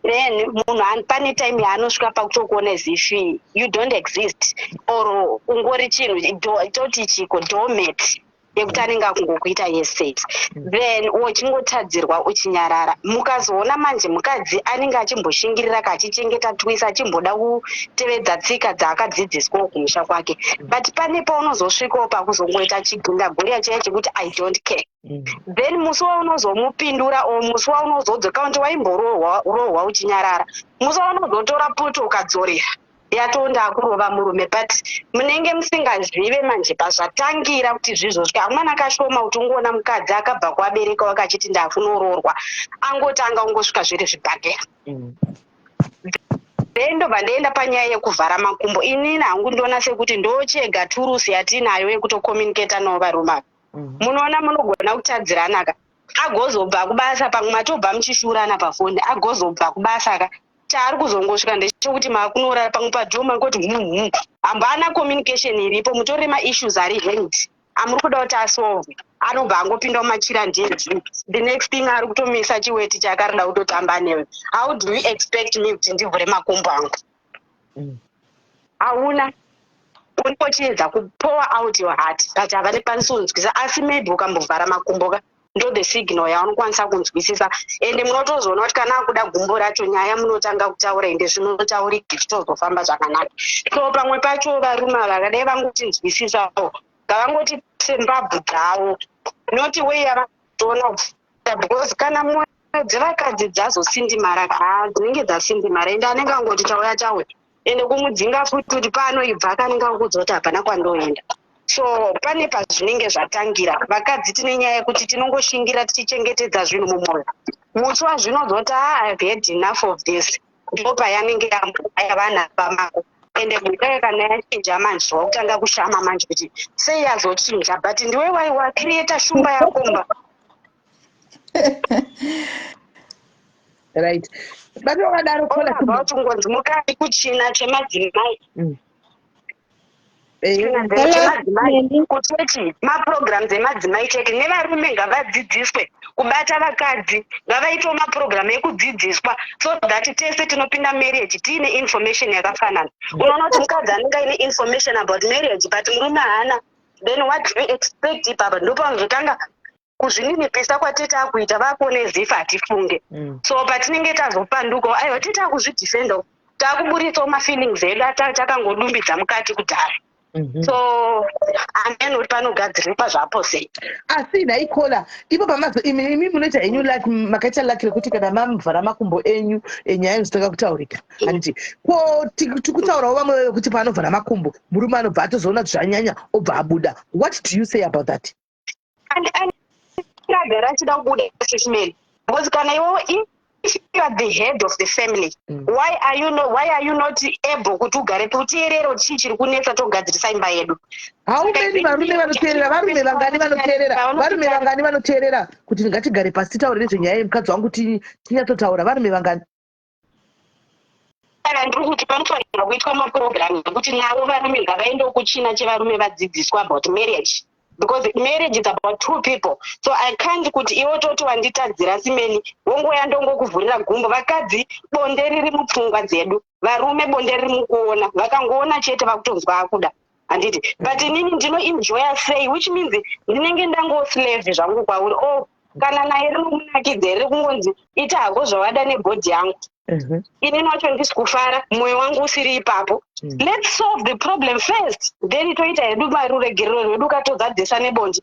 Then munhu pane time yaanosvika pakutokuona as if you don't exist or ungori chinhu toti chiko doormat yekuti anenge akungokuita yese. Then uchingotadzirwa uchinyarara. Mukazoona manje mukadzi anenge achimboshingirira kachichengeta twisa achimboda kutevedza tsika dzaakadzidziswawo kumusha kwake. But pane paunozosvikawo pakuzongoita chigindagoriya chiya chekuti I don't care. Then musi waunozomupindura or musi waunozodzoka kuti waimborohwa uchinyarara, musi waunozotora poto ukadzorera yatonda akurova murume, but munenge musingazive manje pazvatangira kuti zvizvosvika. Amwana kashoma kuti ungoona mukadzi akabva kuabereka wake achiti ndakunoroorwa, angotanga ungosvika zviri zvibhakera. Then ndobva ndaenda panyaya yekuvhara makumbo. Inini hangu ndoona sekuti ndochega turusi yatinayo yekutokommunicata navo varume ava. Munoona munogona kutadzirana ka, agozobva kubasa pamwe matobva muchishurana pafoni, agozobva kubasa ka, chaari kuzongosvika ndechekuti makunorara pamwe padhoma ngoti hapana communication iripo, mutori maissues ari hanged amuri kuda kuti asolve, anobva angopinda mumachira ndiye the next thing ari kutomisa chiweti chaakarida kutotamba newe. How do you expect me kuti ndivhure makumbo angu? Hauna unongochiedza kupour out your heart but havanekwanisi kunzwisisa, asi maybe ukambovhara makumbo ka ndo the signal yaunokwanisa kunzwisisa. Ende munotozoona kuti kana akuda gumbo racho nyaya munotanga kutaura ende zvinotaurika zvichitozofamba zvakanaka. So pamwe pacho varume ava vakadai vangotinzwisisawo, ngavangoti sembabvu dzavo not way yavatoona, because kana mwoyo dzevakadzi dzazosindimara ka, dzinenge dzasindimara, ende anenge angoti chauya chauya, ende kumudzinga futi kuti paanoibva kanenge akudza kuti hapana kwandoenda. So pane pazvinenge zvatangira. Vakadzi tine nyaya yekuti tinongoshingira tichichengetedza zvinhu mumwoyo, musi wazvinozoti ah, I've had enough of this, ndo payanenge yavana pamako. Ende mhuka kana yachinja manje wakutanga kushama manje kuti sei yazochinja, but ndiwe wacreata shumba yakomba. Right, bati wakadaro kola about ngonzi mukati kuchina chemadzimai. Chemadzimai kuchechi, maprograms emadzimai chete, nevarume ngavadzidziswe kubata vakadzi, ngavaitewo maprogram ekudzidziswa so that tese tinopinda marriage tiine information yakafanana. Unoona kuti mukadzi anenge aine information about marriage, but murume haana. Then what do you expect ipapa? Ndopanozotanga kuzvininipisa kwatete akuita, vakuona as if hatifunge. So patinenge tazopandukawo, aiwa, tete akuzvidefendawo, takuburitsawo mafeelings edu takangodumbidza mukati kudhara. So amene kuti panogadzirikwa zvapo sei. Asi nhai caller, ipo pamazo imi munoita henyu like makaita lucky rekuti kana mamuvhara makumbo enyu, nyaya inozotanga kutaurika, handiti? Ko tikutaurawo vamwe vekuti paanovhara makumbo, murume anobva atozoona kuti zvanyanya, obva abuda. What do you say about that? Agara achida kubuda, Sis Melly, because kana iwewe, if you are the head of the family, why are you not able kuti ugare uteerere kuti chii chiri kunetsa, togadzirisa imba yedu? How many varume vanoteerera? Varume vangani vanoteerera? Varume vangani vanoteerera kuti ngatigare pasi titaure nezvenyaya yemukadzi wangu, tinyatsotaura? Varume vangani? Saka ndiri kuti panofanirwa kuitwa maprogram ekuti navo varume ngavaendewo kuchina chevarume, vadzidziswa about marriage, because marriage is about two people. So I can't kuti iwe toti wanditadzira, Sis Melly, wongoya ndongokuvhurira gumbo. Vakadzi, bonde riri mupfungwa dzedu. Varume, bonde riri mukuona. Vakangoona chete, vakutonzwa akuda, handiti? But inini ndinoenjoya sei? Which means ndinenge ndangoslave zvangu kwauri. Oh, kana naye rinomunakidza riri kungonzi ita hako zvawada nebody yangu, inini wacho ndisi kufara, mwoyo wangu usiri ipapo. Let's solve the problem first, then toita hedu maruregerero rwedu katodzadzisa nebonde.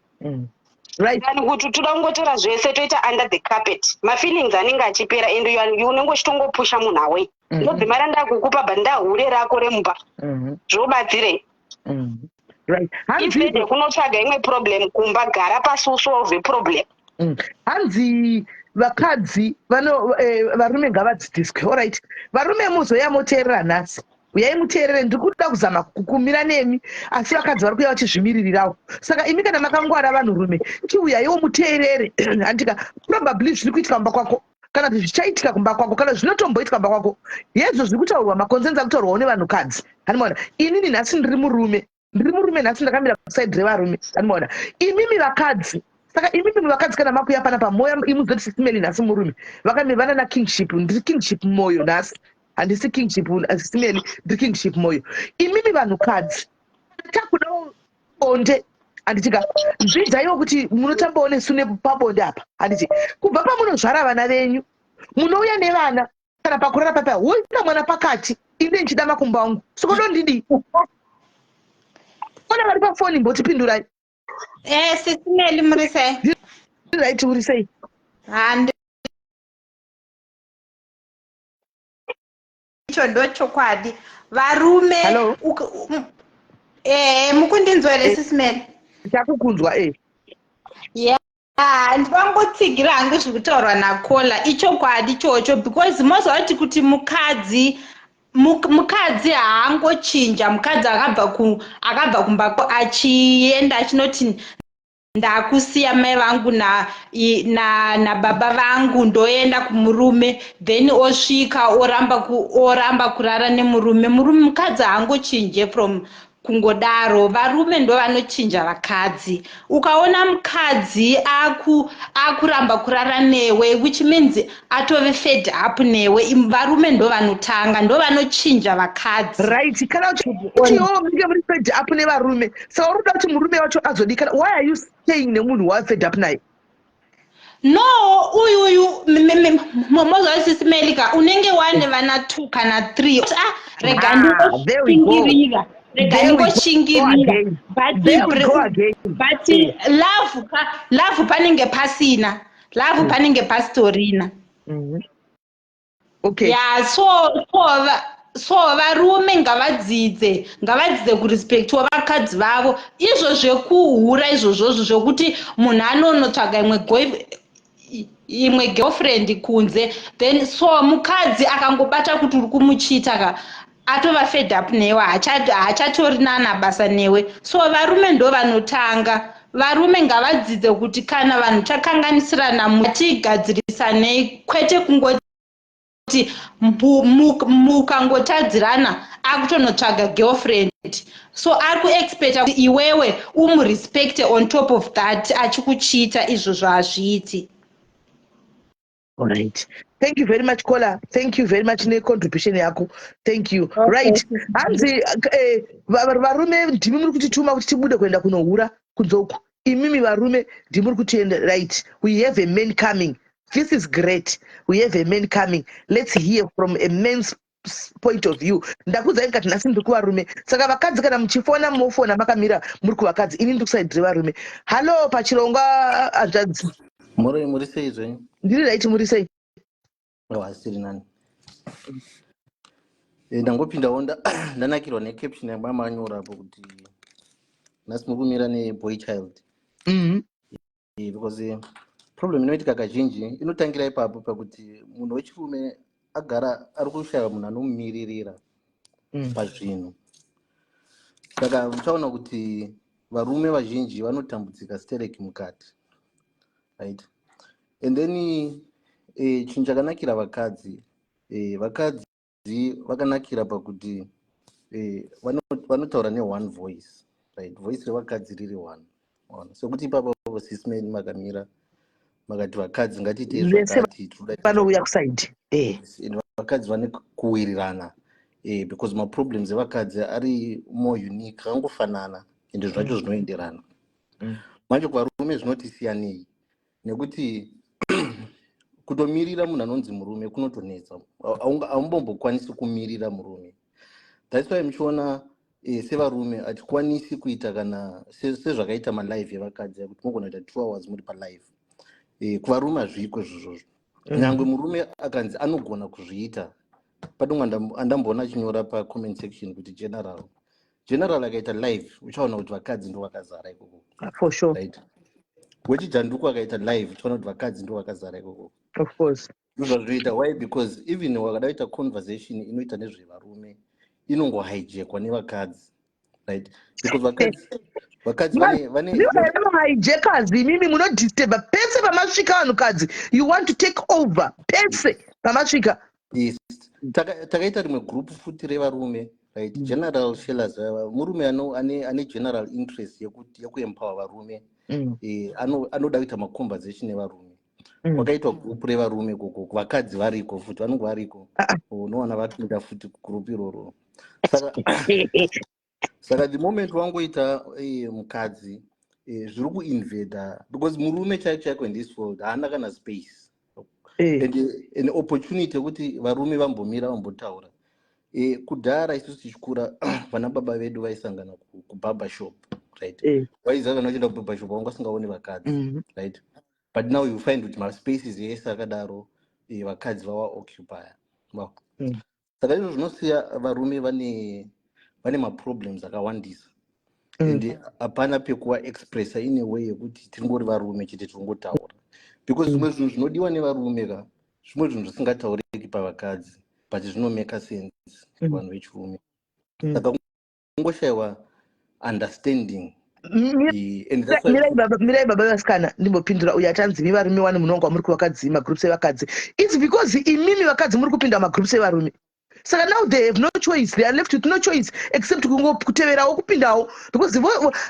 Than kuti toda kungotora zvese toita under the carpet, mafeelings anenge achipera and unenge uchitongopusha munhu away. Ndobvima randakukupa, but ndahure rako remumba, zvobatsirei? Instead yekunotsvaga imwe problem kumba, gara pasi usolve problem. Hanzi vakadzi vano varume ngavadzidziswe. Alright, varume, muzoya moteerera nhasi, uyai muteerere. Ndiri kuda kuzama kumira nemi, asi vakadzi vari kuuya vachizvimiririrawo. Saka imi kana makangwara, vanhurume, chiuyaiwo muteerere, handika? Probably zviri kuitika kumba kwako, kana kuti zvichaitika kumba kwako, kana zvinotomboitika kumba kwako, yezvo zviri kutaurwa, maconcerns akutaurwawo nevanhukadzi, handimaona? Inini nhasi ndiri murume, ndiri murume nhasi, ndakamira kuside revarume, handimaona? Imimi vakadzi, saka imimi vakadzi kana makuya panapa, moya imuzoti, "Sis Melly nhasi murume vakamira vanana Kingship." Ndiri Kingship Moyo nhasi, handisi Kingship Sis Melly, ndiri Kingship Moyo. Imimi vanhukadzi, takudawo bonde, handitika? Zvidzaiwo kuti munotambawo nesu nepabonde apa, handiti? Kubva pamunozvara vana venyu, munouya nevana kana pakurara papa, woisa mwana pakati, ine ndichida makumbo angu, soko ndondidii? Ona vari pafoni, mbotipindurai. Sis Melly, muri sei? Right, uri sei? Handi, icho ndo chokwadi, varume. Hello? Mukundinzwa here, Sis Melly? Takukunzwa, e. Yeah, ndivangotsigira hangu zviri kutaurwa nacaller. Ichokwadi ichocho, because moziva kuti mukadzi haangochinja. Mukadzi akabva kumba achienda achinoti ndakusiya mai vangu nababa na vangu, ndoenda kumurume, then osvika oramba kurara nemurume. Murume, mukadzi haangochinje from kungodaro. Varume ndo vanochinja vakadzi. Ukaona mukadzi akuramba kurara newe, which means atove fed up newe. Varume ndo vanotanga, ndo vanochinja vakadzi. Right, kana kuti iwo munenge muri fed up nevarume, saka uri kuda kuti murume wacho azodikana? Why are you staying nemunhu wafed up naye? No, uyu moziva, Sis Melly ka, unenge wane vana two kana three. Ah, rega ndingoshingirira, rega ndingoshingirira, but love panenge pasina, love panenge pasitorina. Yeah, so varume ngavadzidze kurespectwa vakadzi vavo. Izvo zvekuhura izvozvozvo, zvokuti munhu anonotsvaga imwe girlfriend kunze, then so mukadzi akangobata kuti uri kumuchita ka, atova fed up newe, haachatori nana basa newe. So varume ndo vanotanga. Varume ngavadzidze kuti kana vanhu takanganisirana, tigadzirisanei, kwete kungoti. Kutoti mukangotadzirana, akutonotsvaga girlfriend. So ari kuexpecta kuti iwewe umurespecte on top of that achikuchita. Izvozvo hazviiti. Alright, thank you very much, caller. Thank you very much necontribution yako. Thank you. Okay. Right, hanzi varume ndimi muri kutituma kuti tibude kuenda kunohura kunzoku. Imimi varume ndimuri kutienda. Right, we have a man coming. This is great. We have a man coming. Let's hear from a man's point of view. Ndakudzai ndikati nhasi ndiri kuvarume, saka vakadzi kana muchifona, mofona makamira muri kuvakadzi. Ini ndiri kuside revarume. Hallo, pachirongwa, hanzvadzi. Muri sei zvenyu? Ndiri right, muri sei? Wasiri nani. Ndangopindawo, ndanakirwa necaption yamamanyora apo kuti nhasi muri kumira neboy child. Because problem inoitika kazhinji inotangira ipapo pakuti munhu wechirume agara ari kushaya munhu anomumiririra pazvinhu. Saka muchaona kuti varume vazhinji vanotambudzika stereki mukati, right? And then chinhu chakanakira vakadzi, vakadzi vakanakira pakuti vanotaura neone voice, right? Voice revakadzi riri one. Ona sekuti ipapo sis Melly makamira makati vakadzi ngatiitei vese zvakati, tinoda vanouya kuside. And vakadzi vane kuwirirana because maproblems evakadzi ari more unique, akangofanana, ende zvacho zvinoenderana. Manje kuvarume zvinoti siyanei nekuti kutomirira munhu anonzi murume kunotonetsa. Haumbombokwanisi kumirira murume. That's why muchiona sevarume hatikwanisi kuita kana sezvakaita malive evakadzi ekuti mogona kuita 2 hours muri palive. Kuvarume hazviiko izvozvozvo. Nyangwe murume akanzi anogona kuzviita, padonga andamboona achinyora pacomment section kuti general akaita live, uchaona kuti vakadzi ndo vakazara ikoko. For sure. Right, wechijanduko akaita live, uchaona kuti vakadzi ndo vakazara ikoko. Of course. Ndozvazvinoita. Why? Because even wakada kuita conversation inoita nezvevarume, inongohijackwa nevakadzi, right? Because vakadzi vane Hijackers imimi, munodisturba pese pamasvika. Vanhukadzi, you want to take over pese pamasvika. Yes. Takaita rimwe group futi revarume, right? General Shellers, murume ane general interest yekuempower varume. Anoda kuita maconversation evarume. Kwakaitwa group revarume koko, vakadzi variko futi, vanonge variko. Unowana vapinda futi kugroup iroro. Saka the moment wangoita mukadzi, zviri kuinvada, because murume chaiko chaiko in this world haana kana space and an opportunity yekuti varume vambomira vambotaura. Kudhara isusu tichikura, vana baba vedu vaisangana kubarber shop, right? Vaiziva kana vachienda kubarber shop vanga vasingaoni vakadzi, right? But now you find kuti maspaces ese akadaro, vakadzi vavaoccupya. Saka izvo zvinosiya varume vane maproblems akawandisa and hapana pekuvaexpressa in a way yekuti tiringori varume chete tiringotaura, because zvimwe zvinhu zvinodiwa nevarume ka, zvimwe zvinhu zvisingatauriki pavakadzi, but zvinomaka sense kuvanhu vechirume. Saka kungoshayiwa understanding. And that's why Mirai baba vasikana, ndimbopindura uyo atanzi mi varume wani munonga muri kuvakadzi magroups evakadzi. It's because imimi vakadzi muri kupinda magroups evarume. Saka now they have no choice. They are left with no choice except kungoteverawo kupindawo, because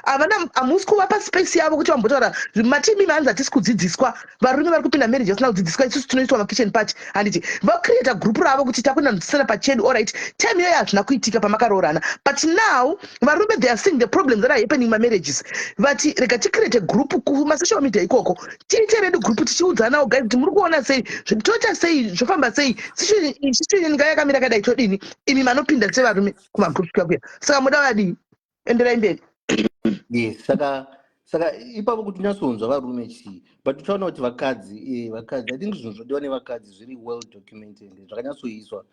havana, hamusi kuvapa space yavo kuti vambotaura. Mati imimi hanzi hatisi kudzidziswa, varume vari kupinda marriage vasina kudzidziswa, isusu tinoitwa makitchen party, handiti? Vacreata group ravo kuti takuenda nodzidzisana pachedu. Alright, time iyoyo hazvina kuitika pamakaroorana, but now varume, they are seeing the problems that are happening mamarriages. Vati rega ticreate group kumasocial media ikoko, tiite redu group tichiudzanawo, guys, kuti muri kuona sei, toita sei, zvofamba sei, situation nga yakamira kadai, todini? Imi manopinda sevarume kumagroups kuya kuya, saka muda vadii? Enderai mberi. Yes, saka ipapo kuti unyatsonzwa varume chii, but uchaona kuti vakadzi, I think zvinhu zvodiwa nevakadzi zviri well documented, zvakanyatsoiswa,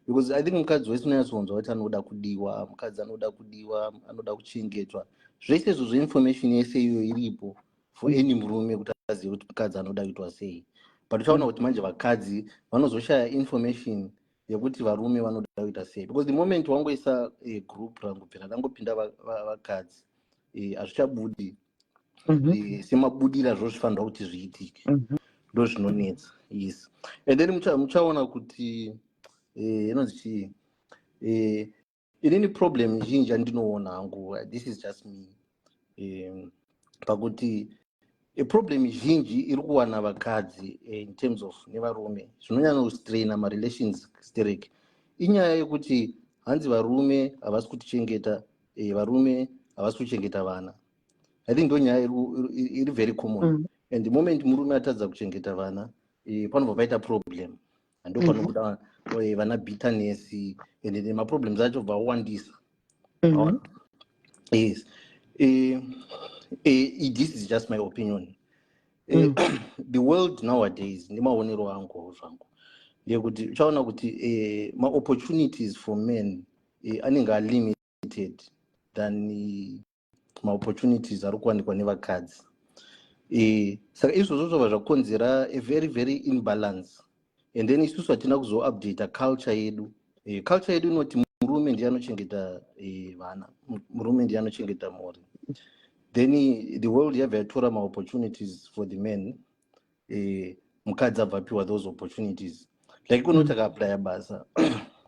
because I think mukadzi wese unonyatsonzwa kuti anoda kudiwa, mukadzi anoda kudiwa, anoda kuchengetwa. Zvese izvozvo, information yese iyoyo iripo for any murume kuti azive kuti mukadzi anoda kuitwa sei. But uchaona kuti manje vakadzi vanozoshaya information yekuti varume vanoda kuita sei, because the moment wangoisa group rangobvira rangopinda vakadzi, hazvichabudi semabudiro azvo zvifanirwa kuti zviitike. Ndo zvinonetsa. Yes, and then muchaona kuti inonzi chii, inini problem zhinji yandinoona hangu, this is just me, pakuti problem zhinji iri kuwana vakadzi in terms of nevarume, zvinonyanya kustraina marelations sterek, inyaya yekuti hanzi varume havasi kutichengeta, varume havasi kuchengeta vana. I think ndo nyaya iri very common. And the moment murume atadza kuchengeta vana, panobva paita problem, ndo panobuda vana bitterness and then maproblems acho bva awandisa. Yes, this is just my opinion. The world nowadays, nemaonero angu zvangu, ndeyekuti uchaona kuti maopportunities for men anenge alimited than maopportunities ari kuwanikwa nevakadzi. Saka izvozvo zvobva zvakonzera a very very imbalance. And then isusu hatina kuzoupdata culture yedu. Culture yedu inoti murume ndiye anochengeta vana, murume ndiye anochengeta mhuri. Then the world yabva yatora maopportunities for the men, mukadzi abva apiwa those opportunities. Like kunoti akaaplya basa,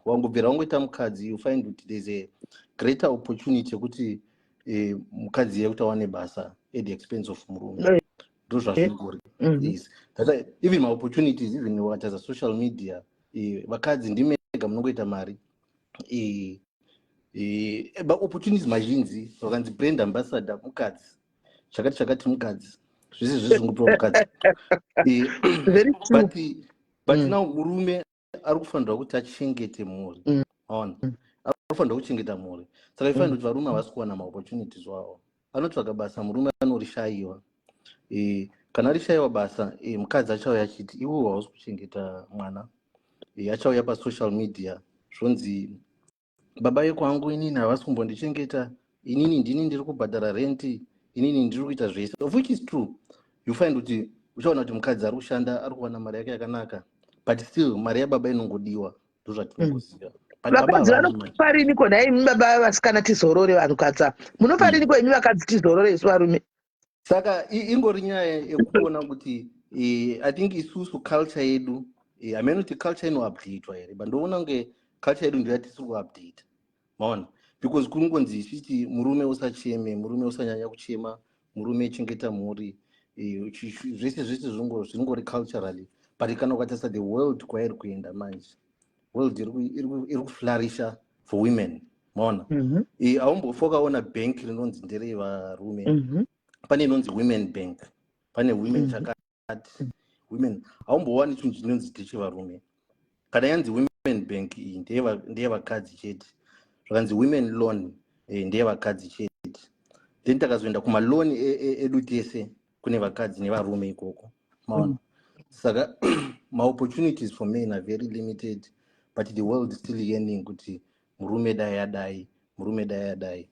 wangobvira wangoita mukadzi, you find kuti there's a greater opportunity yekuti mukadzi yekuti awane basa at the expense of murume. Ndo zvazvingori. Yes, that's why even maopportunities, even wataza social media, vakadzi ndimega munongoita mari. Maopportunities mazhinji, vakanzi brand ambassador mukadzi, chakati chakati mukadzi, zvese zvese zvingopiwa mukadzi. Very true. But now murume ari kufanirwa kuti achengete mhuri. Aona, ari kufanirwa kuchengeta mhuri, saka ifanira kuti varume havasi kuwana maopportunities wavo. Anotsvaga basa, murume anorishayiwa. Kana arishayiwa basa, mukadzi achauya achiti, "Iwe hausi kuchengeta mwana." Achauya pasocial media, zvonzi, "Baba vekwangu inini havasi kumbondichengeta, inini ndini ndiri kubhadhara renti, inini ndiri kuita zvese," of which is true. You find kuti uchaona kuti mukadzi ari kushanda, ari kuwana mari yake yakanaka, but still mari yababa inongodiwa, ndozvatinongoziva. But baba Vakadzi havana mari. vanofariniko nhai imi baba vasikana? Tizorore, vanhukadzi ava munofariniko imi vakadzi? Tizorore isu varume. Saka ingori nyaya yekuona kuti I think isusu culture yedu, hamene kuti culture inoupdatwa here, but ndoona kunge culture yedu ndoyatisiri kuupdata, maona, because kunongonzi ichiti murume usacheme, murume usanyanya kuchema, murume chengeta mhuri, zvese zvese zvinongori culturally. But kana ukatarisa the world kwairi kuenda manje, world iri kuflourisha for women, maona. Haumbofa ukaona bank rinonzi nderevarume. Pane inonzi women bank, pane women chakati women. Haumbowani chinhu chinonzi ndechevarume. Kana yanzi women bank iyi, ndeyevakadzi chete. Zvakanzi women loan, ndeyevakadzi chete. Then takazoenda kumaloan edu tese, kune vakadzi nevarume ikoko, maona. Saka maopportunities for men are very limited, but the world is still yearning kuti murume dai adai, murume dai adai.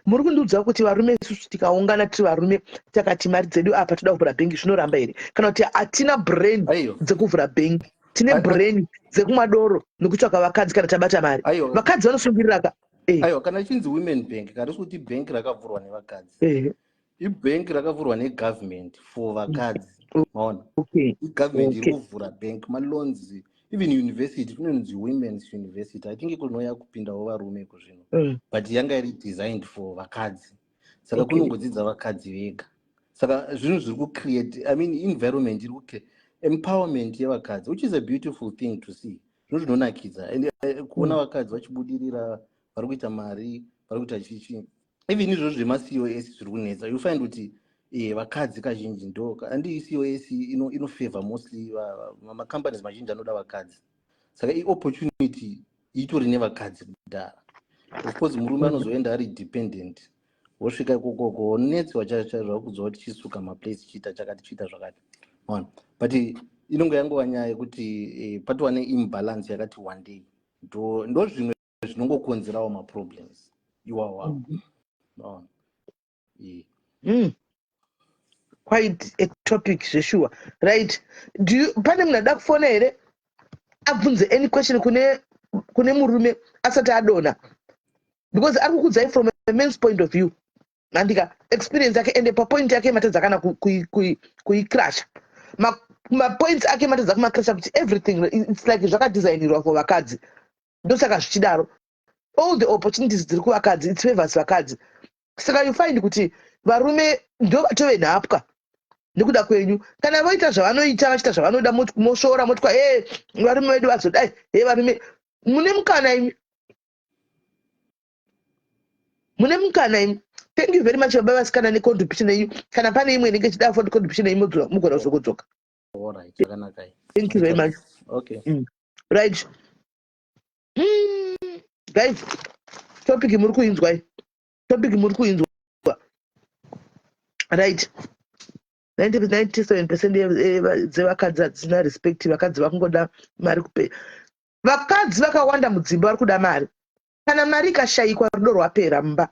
Muri kundiudza kuti varume isusu tikaungana tiri varume, takati mari dzedu apa toda kuvhura bhengi, zvinoramba here? Kana kuti hatina brain Aiyo. dzekuvhura bhengi? Tine brain dzekumwa doro nekutsvaka vakadzi kana tabata mari. Aiwa. Vakadzi vanosungirira ka. Aiwa, kana ichinzi women bank, karisi kuti bhengi rakavhurwa nevakadzi. Ibhengi rakavhurwa negovernment for vakadzi, maona. Igovernment iri kuvhura bank, maloans, even university kunonzi women's university. I think ikunoya kupindawo varume kuzvino, but yanga iri designed for vakadzi, saka kunongodzidza vakadzi vega. Saka zvinhu zviri kucreate, I mean, environment iri kucreate empowerment yevakadzi, which is a beautiful thing to see. Zvinhu zvinonakidza and kuona vakadzi vachibudirira, vari kuita mari, vari kuita chichi. Even izvozvo zvemaCOS zviri kunetsa, you find kuti vakadzi kazhinji ndo handi COS inofavor mostly macompanies mazhinji anoda vakadzi. Saka iopportunity itori nevakadzi kudhara. Of course murume anozoenda ari dependent, wosvika ikokoko wonetswa chaizvo chaizvo, vakuudza kuti chisuka maplace, chiita chakati, chiita zvakati, ona. But inonge yangova nyaya yekuti patova neimbalance yakati one day, ndo zvimwe zvinongokonzerawo maproblems iwawa. Ona. Quite a topic zveshuwa. Right, pane munhu ada kufona here abvunze any question kune murume asati adonha? Because ari kukudzai from a man's point of view, andika experience yake, ende papoint yake matadza kana kuicrasha. Mapoints ake matadza kumakrasha kuti everything it's like zvakadesignirwa for vakadzi. Ndosaka zvichidaro. All the opportunities dziri kuvakadzi, it favors vakadzi. Saka you find kuti varume ndo vatove nhapwa nekuda kwenyu. Kana voita zvavanoita, vachiita zvavanoda, mosvoora, motwa e varume vedu vazodai, e varume mune mukana imi, mune mukana imi. Thank you very much, baba vasikana, necontribution yenyu. Kana pane imwe inenge ichida for contribution yenyu, mugona kuzokudzoka. Alright, zvakanaka. Thank you very much. Okay. Right. Guys, topic muri kuinzwa iyi, topic muri kuinzwa, right? 97% dzevakadzi hadzina respect. Vakadzi vakungoda mari kupe. Vakadzi vakawanda mudzimba vari kuda mari. Kana mari ikashayikwa, rudo rwapera mumba.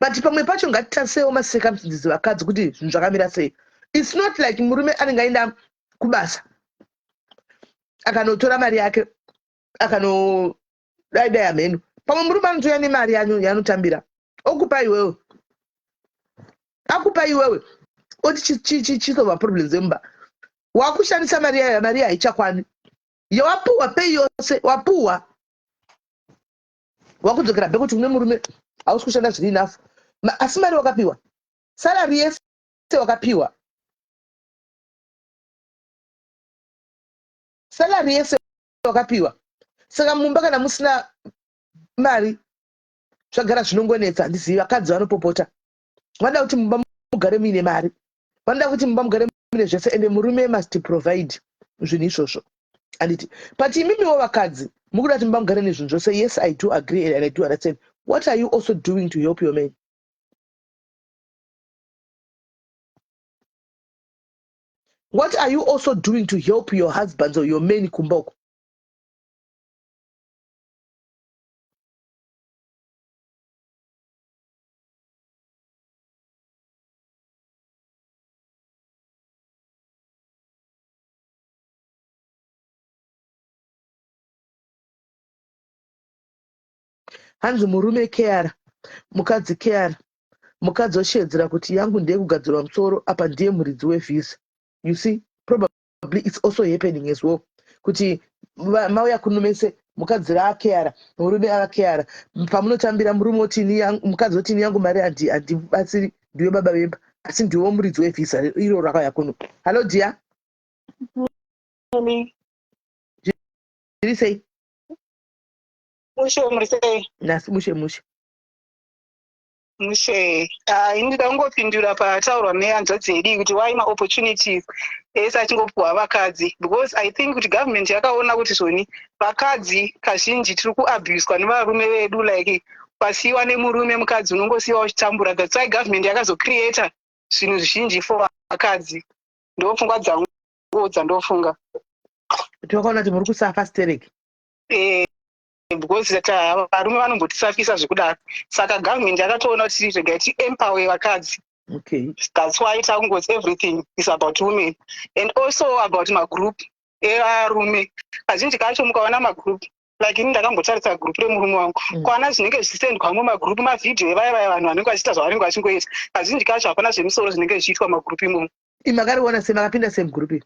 But pamwe pacho ngatitarisewo macircumstances, vakadzi, kuti zvinhu zvakamira sei. It's not like murume anenge aenda kubasa, akanotora mari yake, akanodai dai hameno. Pamwe murume anotouya nemari yaanotambira, okupa iwewe, akupa iwewe, oti chisolva problems emumba. Wakushandisa mari yayo, mari haichakwani yawapuhwa. Pay yose wapuhwa, wakudzokera back kuti une murume hausi kushanda zviri enough. Asi mari wakapiwa, salary yese wakapiwa, salary yese wakapiwa. Saka mumba kana musina mari, zvagara zvinongonetsa. Handizivi, vakadzi vanopopota, vanoda kuti mumba mugare muine mari, vanoda kuti mumba mugare mune zvese, ende murume must provide zvinhu izvozvo, handiti? But imimiwo vakadzi mukuda kuti mumba mugare nezvinhu zvose. Yes, I do agree and I do understand. What are you also doing to help your man? What are you also doing to help your husbands or your men kumba uko? Hanzi murume keara, mukadzi keara. Mukadzi oshedzera kuti yangu ndeyekugadzirwa musoro, apa ndiye muridzi wevhisa. You see, probably it's also happening as well kuti mauya kuno mese, mukadzi raakeara, murume avakeara. Pamunotambira, murume otini, mukadzi otini, yangu mari handibatsiri, ndiwe baba vemba, asi ndiwo muridzi wevhisa iro rakauya kuno. Hallo dear. Zviri sei? Mushe, muri sei? Nhasi mushe mushe. Mushe. Ah, ini ndida kungopindura pataurwa nehanzvadzi yedu kuti why maopportunities ese achingopuhwa vakadzi, because I think kuti government yakaona kuti zvoni vakadzi kazhinji tiri kuabuswa nevarume vedu, like ukasiyiwa nemurume, mukadzi unongosiyiwa uchitambura. That's why government yakazocreata zvinhu zvizhinji for vakadzi. Ndo pfungwa dzangu dzandofunga. Kuti vakaona kuti muri kusafa stereki. Eh, because varume vanombotisafisa zvekudaro, saka government yakatoona kuti regai tiempower vakadzi. That's why takungoti everything is about women and also about magroup evarume. Kazhinji kacho mukaona magroup, like ini ndakambotarisa group remurume wangu, kwana zvinenge zvichisendwa mumagroup mavhidhiyo evaya vaya vanhu vanenge vachiita zvavanenge vachingoita. Kazhinji kacho hapana zvemusoro zvinenge zvichiitwa mumagroup imomo. Imakariona sei? Makapinda sei mugroup iri?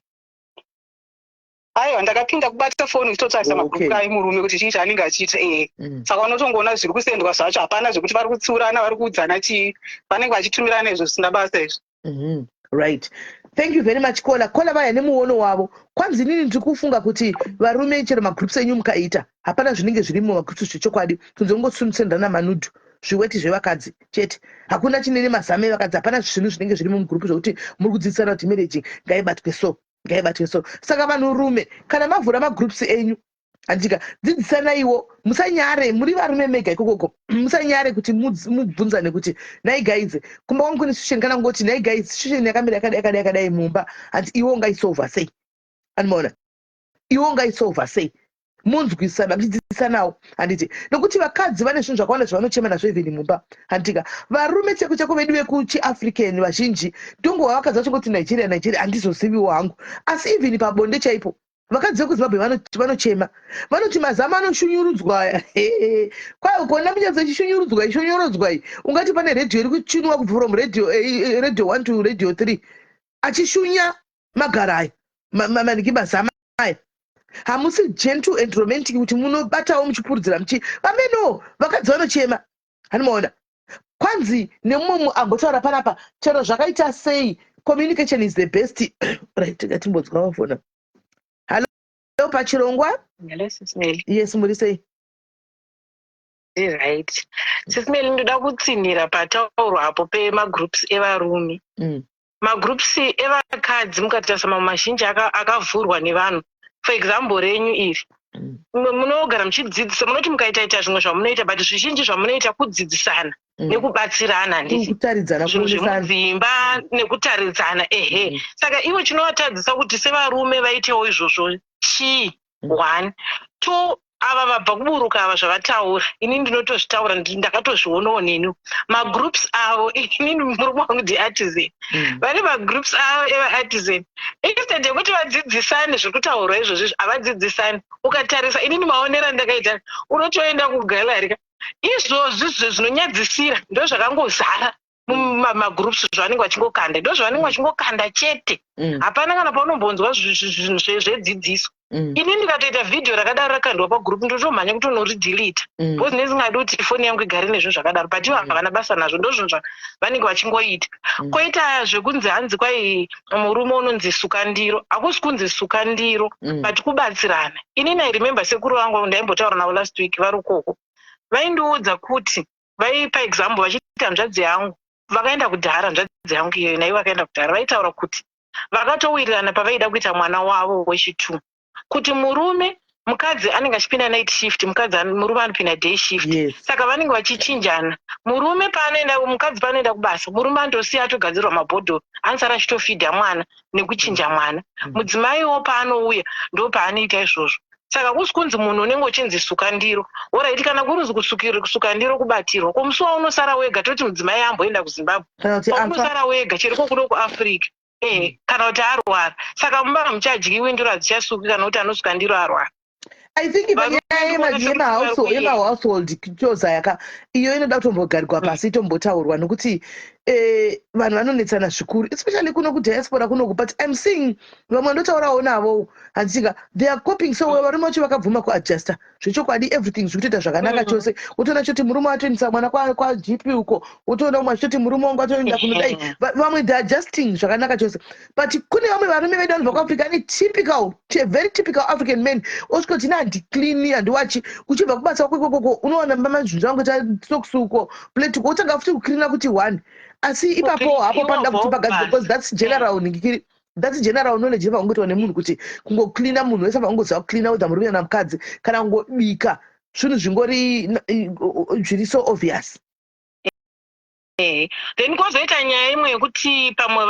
Aiwa, ndakapinda kubata foni uchitotarisa magroup aemurume kuti chii chaanenge achiita, ee. Saka unotongoona zviri kusendwa zvacho, hapana zvekuti vari kutsiurana, vari kuudzana chii, vanenge vachitumirana izvo zvisina basa izvo. Right, thank you very much, kola kola vaya nemuono wavo. Kwanzi inini ndiri kufunga kuti varume, chero magroups enyu mukaita, hapana zvinenge zviri mumagroups zvechokwadi, kunze kungosundisendrana manudes, zviweti zvevakadzi chete. Hakuna chinene mazame evakadzi, hapana zvinhu zvinenge zviri mumugroup zvokuti muri kudzidzisana kuti marriage ngaibatwe so, ngaibatwe so. Saka vanhurume, kana mavhura magroups enyu, handika, dzidzisanaiwo, musanyare muri varume mega ikokoko. Musanyare kuti mubvunzane kuti, "Nhai guys, kumba kwangu kune situation," kana kungoti, "Nhai guys, situation yakamira yakadai yakadai yakadai mumba, hanti iwe ungaisolva sei?" Anomaona, iwe ungaisolva sei? Munzwisana, muchidzidzisanawo, handiti? Nokuti vakadzi vane zvinhu zvakawanda zvavanochema nazvo even mumba, handika? Varume cheko cheko vedu vekuchiAfrican vazhinji ndongova vakadzi vachingoti Nigeria, Nigeria, handizoziviwo hangu. Asi even pabonde chaipo, vakadzi vekuZimbabwe vanochema, vanoti mazama anoshunyurudzwa aya. Kwai ukaona minyatso ichishunyurudzwa, ichishonyorodzwa iyi, ungati pane redhiyo iri kuchunwa kubva from radio 1 to radio 3, achishunya magara aya. Maniki mazama aya, hamusi gentle and romantic kuti munobatawo muchipurudzira muchi vameno. Vakadzi vanochema, hanimaona? Kwanzi nemumwe ambotaura panapa, chero zvakaita sei, communication is the best. Right, ngatimbonzwa vafona. Hallo, pachirongwa. Hello, Sis Melly. Yes, muri sei? Right, Sis Melly, ndoda kutsinhira pataurwa apo pemagroups evarume. Magroups evakadzi, mukatarisa, mamwe mazhinji akavhurwa nevanhu. For example, renyu iri, munogara muchidzidzisa, munoti mukaitaita zvimwe zvamunoita, but zvizhinji zvamunoita kudzidzisana nekubatsirana, handiti? Kutaridzana. Zvinhu zvemudzimba nekutaridzana, ehe. Saka ivo chinovatadzisa kuti sevarume vaitewo izvozvo chii? One, two, ava vabva kuburuka ava, zvavataura, ini ndinotozvitaura, ndakatozvionawo neni magroups avo. Inini murume wangu ndiartisan. Vane magroups avo evaartisan. Instead yekuti vadzidzisane zviri kutaurwa izvozvo izvo, havadzidzisani. Ukatarisa, inini maonero andakaita, unotoenda kugallery ka, izvozvi zvinonyadzisira ndo zvakangozara mumagroups, zvavanenge vachingokanda, ndo zvavanenge vachingokanda chete. Hapana kana paunombonzwa zvinhu zvedzidziso. Ini ndikatoita vhidhiyo rakadaro rakandwa pagroup, ndotomhanya kutonoridhilita because ndisingadi kuti foni yangu igare nezvinhu zvakadaro, but ivo havana basa nazvo, ndo zvinhu zvavanenge vachingoita. Koita zvekunzi hanzi kwai murume unonzi suka ndiro, hakusi kunzi suka ndiro, but kubatsirana. Inini I remember sekuru vangu, ndaimbotaura navo last week, vari ukoko, vaindiudza kuti vaipa example vachiita hanzvadzi yangu vakaenda kudhara, hanzvadzi yangu iyoyo naivo vakaenda kudhara. Vaitaura kuti vakatowirirana pavaida kuita mwana wavo wechi2 kuti murume, mukadzi anenge achipinda night shift, mukadzi murume anopinda day shift. Saka vanenge vachichinjana. Murume paanoenda, mukadzi paanoenda kubasa, murume anotosiya atogadzirwa mabhodhoro, anosara achitofidha mwana nekuchinja mwana. Mudzimaiwo paanouya ndo paanoita izvozvo. Saka kusi kunzi munhu unenge uchinzi suka ndiro. Alright, kana kurinzi kusuka ndiro kubatirwa, ko musi waunosara wega, toti mudzimai amboenda kuZimbabwe, Kana kuti afa. Paunosara wega chero kokuno kuAfrica, kana kuti arwara, saka mumba hamuchadyiwi, ndiro hadzichasuki, kana kuti anosuka ndiro arwara. I think Varume panyaya ndikuona sekuti vari kuenda. yemahousehold chores yaka iyo inoda kutombogarirwa pasi, itombotaurwa, nekuti vanhu vanonetsana zvikuru, especially kuno kudiaspora kunoku. But I'm seeing vamwe vandotaurawo navo, handitinga they are coping so well. Varume vacho vakabvuma kuadjusta zvechokwadi, everything zviri kutoita zvakanaka chose. Wotoona choti murume atoendesa mwana kwaGP uko, wotoona umwe achitoti murume wangu atoenda kunodai. Vamwe they are adjusting zvakanaka chose, but kune vamwe varume vedu vanobva kuAfrica, ane typical, very typical African men, osvika kuti ine handicleani, handiwachi. Uchibva kubasa kwako ikokoko, unowana mamazvinhu angoita socks uko, plate uko, wotanga futi kucleana kuti one. Asi ipapo hapo panoda kuti pagadzirwe, because that's general ningikiri, that's general knowledge yevangoitwa nemunhu kuti kungocleana, munhu wese vangoziva kucleana, whether murume kana mukadzi, kana kungobika, zvinhu zvingori zviri so obvious. Then kwozoita nyaya imwe yekuti pamwe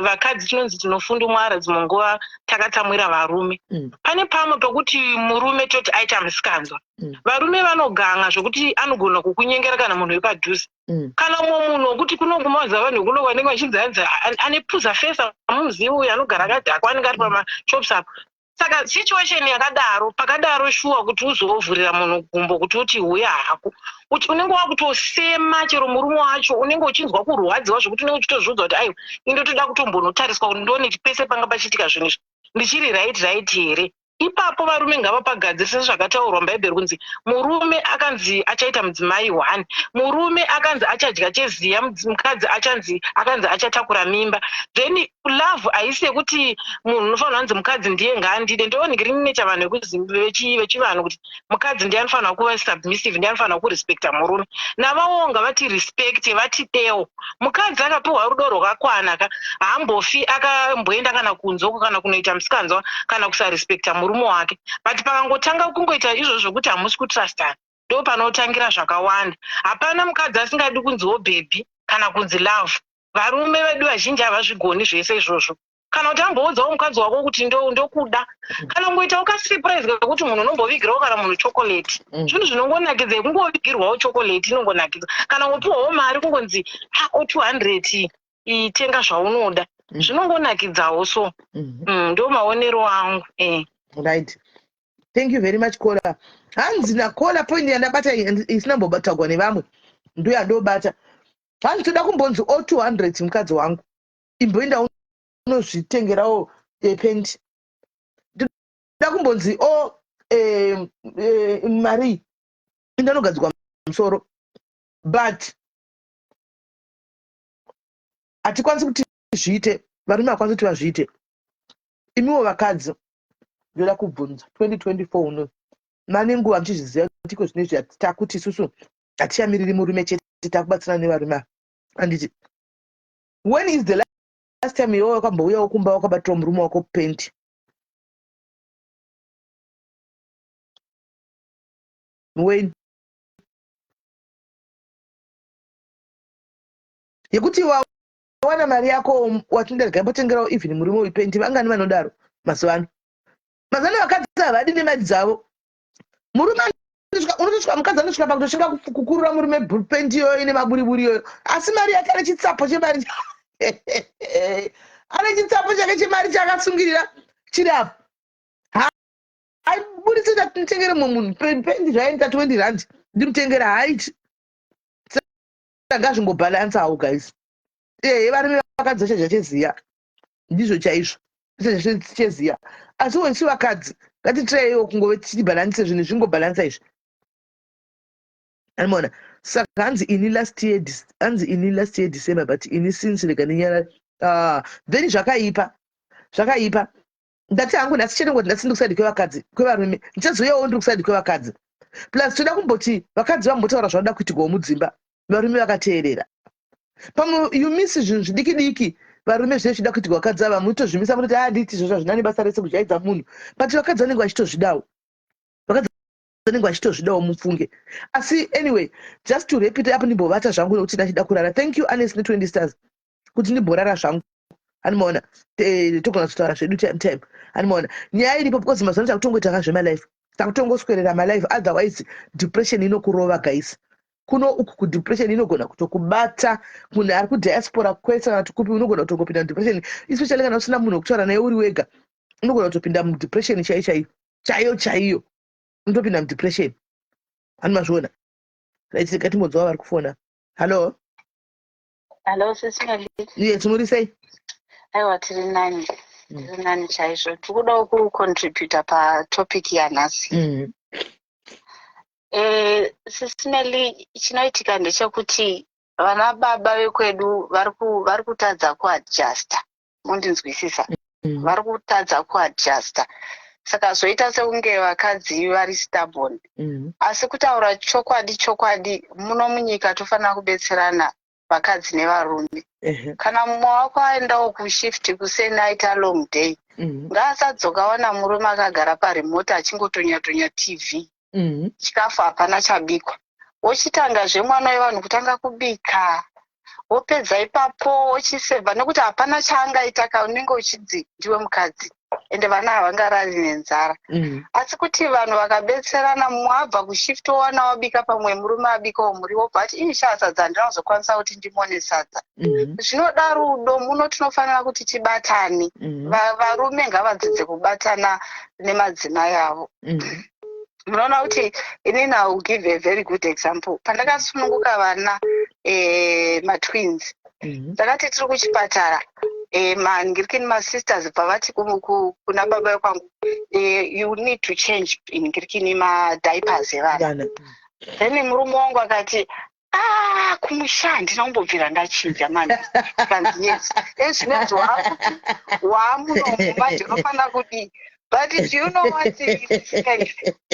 vakadzi tinonzi tinofundumwara, dzimwe nguva takatsamwira varume. Pane pamwe pekuti murume toti aita musikanzwa. Varume vanoganga zvokuti anogona kukunyengera kana munhu wepadhuze, kana mumwe munhu wekuti kunokumaza vanhu vekuno vanenge vachinzi hanzi ane puza face, amuzivi uyu anogara akadhakwa, anenge ari pamashops apo. Saka situation yakadaro, pakadaro, shuwa kuti uzovhurira munhu gumbo kuti uti huya hako, kuti unenge wakutosema chero murume wacho, unenge uchinzwa kurwadziwa zvokuti unenge uchitozviudza kuti aiwa, indotoda kutombonotariswa kuti ndione kuti pese panga pachiitika zvinhu izvi ndichiri right here. Ipapo varume ngavapagadzirise sezvakataurwa muBhaibheri kunzi murume akanzi achaita mudzimai one, murume akanzi achadya cheziya, mukadzi achanzi akanzi achatakura mimba. Then love haisi yekuti munhu unofanira kunzi mukadzi ndiye ngaandide. Ndooningiri vanhu vechivanhu kuti mukadzi ndiye anofanira kuva submissive, ndiye anofanira kurespekta murume. Navawo ngavati respect, vatidewo. Mukadzi akapiwa rudo rwakakwana ka, haambofi akamboenda kana kunze uko, kana kunoita musikanzwa, kana kusarespekta murume wake. But pakangotanga kungoita izvozvo zvokuti hamusi kutrustana, ndo panotangira zvakawanda. Hapana mukadzi asingadi kunziwo baby kana kunzi love. Varume vedu vazhinji havazvigoni zvese izvozvo. Kana kuti amboudzawo mukadzi wako kuti ndokuda, kana kungoitawo kasurprise kekuti munhu unombovigirawo kana munhu chocolate. Zvinhu zvinongonakidza, kungovigirwawo chocolate inongonakidza, kana kungopiwawo mari, kungonzi ha, o 200 itenga zvaunoda. Zvinongonakidzawo so. Ndo maonero angu. Right, thank you very much, caller. Hanzi nacaller, point yandabata iyi isina mbobatagwa nevamwe ndo yandobata. Hanzi toda kumbonzi o 200 mukadzi wangu, imboenda unozvitengerawo pendi. Kumbonzi o oh, mari indanogadzirwa musoro, but hatikwanisi kuti zviite. Varume hakwanisi kuti vazviite. Imiwo vakadzi, ndoda kubvunza, 2024 uno mane nguva muchizviziva kuti iko zvino izvi takuti isusu hatichamiriri murume chete, takubatsirana nevarume ava, handiti? When is the last time iwe wakambouyawo kumba wakabatira murume wako penti? When yekuti wawana mari yako, wati ndagambotengerawo even murume wepenti? Vangani vanodaro mazuva ano? Mazuva ano vakadzi havadi nemari dzavo. Murume unotosvika, mukadzi anosvika pakutosvika kukurura murume penti iyoyo ine maburiburi iyoyo, asi mari yake, ane chitsapo chemari, ane chitsapo chake chemari chaakasungirira chiri apo. Haibudisi nditengere mumwe munhu pendi zvaenda R20, ndimutengera, haiti. Saka ngazvingobhalansawo, guys. Ehe, varume vakadzi vachaja cheziya, ndizvo chaizvo, cheziya. Asi wesu vakadzi ngatitiraiwo kungove tichibhalanise zvinhu, zvingobhalansa izvi, anomaona. Saka hanzi ini last year, hanzi ini last year December, but ini since, rega ndinyara. Ah, then zvakaipa, zvakaipa. Ndati hangu nhasi chete ngoti nhasi ndiri kuside kwevakadzi, kwevarume. Ndichazouyawo ndiri kuside kwevakadzi. Plus toda kumboti vakadzi vambotaura zvavanoda kuitirwawo mudzimba, varume vakateerera. Pamwe you miss zvinhu zvidiki diki varume zvinenge zvichida kuitirwa vakadzi ava, munotozvimisa, munoti, "A, handiti izvozvo hazvina nebasa rese, kujaidza munhu." But vakadzi vanenge vachitozvidawo, vakadzi vanenge vachitozvidawo, mufunge. Asi anyway, just to wrap it up, ndimbovata zvangu nekuti ndachida kurara. Thank you, Anes, ne20 stars kuti ndimborara zvangu. Animaona, togona kutaura zvedu time time. Animaona nyaya iripo, because mazuva ano takutongoita ka zvemalife, takutongoswerera malife. Otherwise depression inokurova, guys. Kuno uku kudepression inogona kutokubata. Munhu ari kudiaspora kwese kana kuti kupi, unogona kutongopinda mudepression, especially kana usina munhu wekutaura naye, uri wega, unogona kutopinda mudepression chaiyo chaiyo chaiyo chaiyo, unotopinda mudepression. Hani mazviona? Right, ngatimbonzwa vari kufona. Hallo? Hello, Sis Melly. Yes, muri sei? Aiwa, tiri nani. Tiri nani chaizvo. Tiri kudawo kucontributa patopic yanhasi. Sis Melly, chinoitika ndechekuti vana baba vekwedu vari kutadza kuadjusta. Mundinzwisisa? Vari kutadza kuadjusta. Saka zvoita sekunge vakadzi vari stubborn. Asi kutaura chokwadi chokwadi, muno munyika tofanira kubetserana, vakadzi nevarume. Kana mumwe wako aendawo kushift kuseni, aita long day, ngaasadzoka wana murume akagara paremote achingotonya-tonya TV, chikafu hapana chabikwa. Wochitangazve mwana wevanhu kutanga kubika, wopedza ipapo wochisevha, nekuti hapana chaangaita ka. Unenge uchinzi ndiwe mukadzi, ende vana havangarari nenzara. Asi kuti vanhu vakabetserana, mumwe abva kushift owana wabika, pamwe murume abikawo muriwo, but ii sha, sadza handina kuzokwanisa kuti ndimone sadza. Zvinoda rudo. Muno tinofanira kuti tibatane. Varume ngavadzidze kubatana nemadzimai avo. Munoona kuti inini, I will give a very good example. Pandakasununguka vana matwins, takati tiri kuchipatara, mangirikini masisters bva vati kuna baba vekwangu, "You need to change ngirikini madiapers evana." Vana. Then murume wangu akati, "Ah, kumusha handina kumbobvira ndachinja mani." Kanzi, "Yes, ezvinezvi waamunomu manje, unofanira kudii?" But do you know what?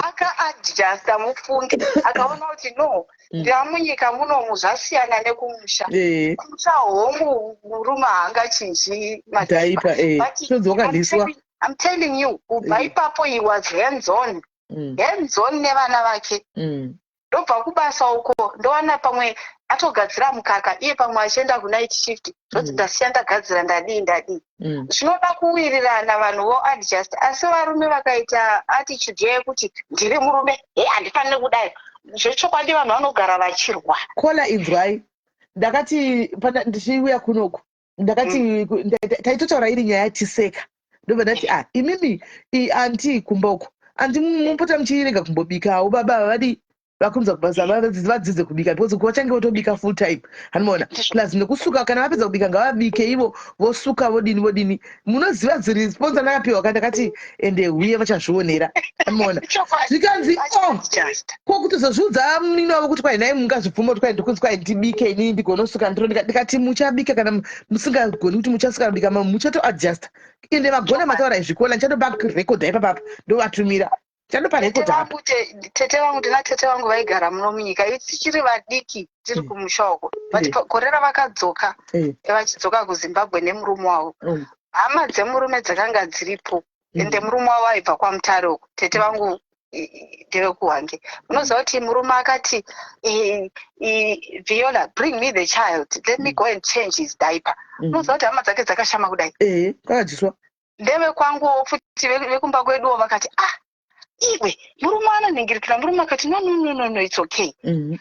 Akaadjusta, mufunge. Akaona kuti no, ndaamunyika munomu, zvasiyana nekumusha. Kumusha hongu, murume haangachinji diaper. But Tonzi wakadliswa. I'm telling you, kubva ipapo he was hands on, hands on nevana vake. Ndobva kubasa uko, ndowana pamwe atogadzira mukaka, iye pamwe achienda kunight shift, zvoti ndasiya ndagadzira, ndadii, ndadii. Zvinoda kuwirirana, vanhu voadjust. Asi varume vakaita attitude yekuti ndiri murume, he, handifaniri kudai, zvechokwadi vanhu vanogara vachirwa. Kola, inzwai, ndakati ndichiuya kunoku, ndakati taitotaura iri nyaya yatiseka, ndobva ndati, "Ah, imimi, aunty, kumba uko, aunty, mupota muchirega kumbobikawo, baba vadi." Vakurumidza kubasa, vadzidze kubika because vachange votobika full time, hanimaona? Plus nekusuka. Kana vapedza kubika, ngavabike ivo, vosuka, vodini vodini. Munoziva dziresponse andakapiwa ka? Ndakati ende huye vachazvionera, hanimaona? Zvikanzi, "Oh, ko kutozozviudza munini wavo kuti kwai nhai, mungazvibvuma kuti kwai ndikunzi kwai ndibike inini, ndigonosuka ndiro?" Ndikati muchabika kana musingagoni kuti muchasuka kubika, muchatoadjusta. Ende vagona mataura izvikola. Ndichatopa rekodha ipapapa, ndovatumira, chandopa Tete rekodha apa. vangu, tete vangu, ndina tete vangu vaigara muno munyika. Tichiri vadiki, tiri kumusha uko, but gore ravakadzoka, vachidzoka kuZimbabwe nemurume wavo, hama dzemurume dzakanga dziripo. Ende murume wavo aibva kwaMutare uko, tete vangu ndevekuHwange. Unoziva kuti murume akati, "Viola, bring me the child, let me go and change his diaper." Unoziva kuti hama dzake dzakashama kudai? Ehe, kwakadyiswa. Ndevekwanguwo futi, vekumba kweduwo vakati, "Ah, iwe, murume anonhingirikira." Murume akati, "No, no, no, no, no, it's okay."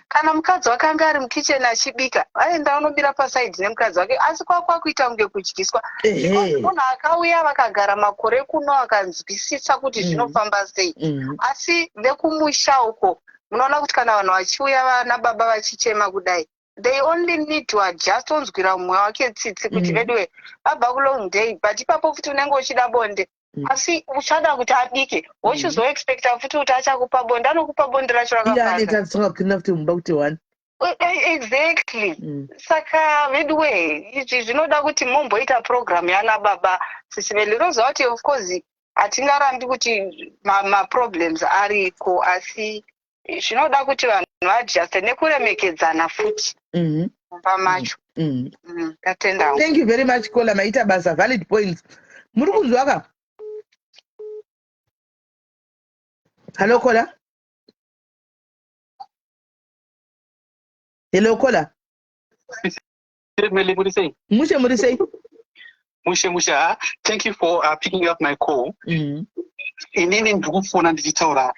Kana mukadzi wake anga ari mukicheni achibika, aenda anobira pasaidhi nemukadzi wake, asi kwakwakuita kunge kudyiswa. Because munhu akauya, vakagara makore kuno, akanzwisisa kuti zvinofamba sei. Asi vekumusha uko, munoona kuti kana vanhu vachiuya, vana baba vachichema kudai, they only need to adjust, onzwira mumwe wake tsitsi kuti veduwe vabva kulong day. But ipapo futi unenge uchida bonde, asi uchada kuti abike, wochizoexpecta futi kuti achakupa bonde. Anokupa bonde racho Iye rakafana. Aneta tisingakukirina futi mumba kuti one. Exactly. Saka veduwe, izvi zvinoda kuti mumboita program yana baba sisiveli. Unoziva kuti of course hatingarambi kuti maproblems ariko, asi zvinoda kuti vanhu vaadjuste nekuremekedzana futi mumba macho. Tatenda. Thank you very much, caller. Maita basa, valid points. Muri kunzwa ka? Hello, caller. Hello, caller. Mele, muri sei? Mushe, muri sei? Mushe, mushe. Ha, thank you for picking up my call. Inini ndiri kufona ndichitaura,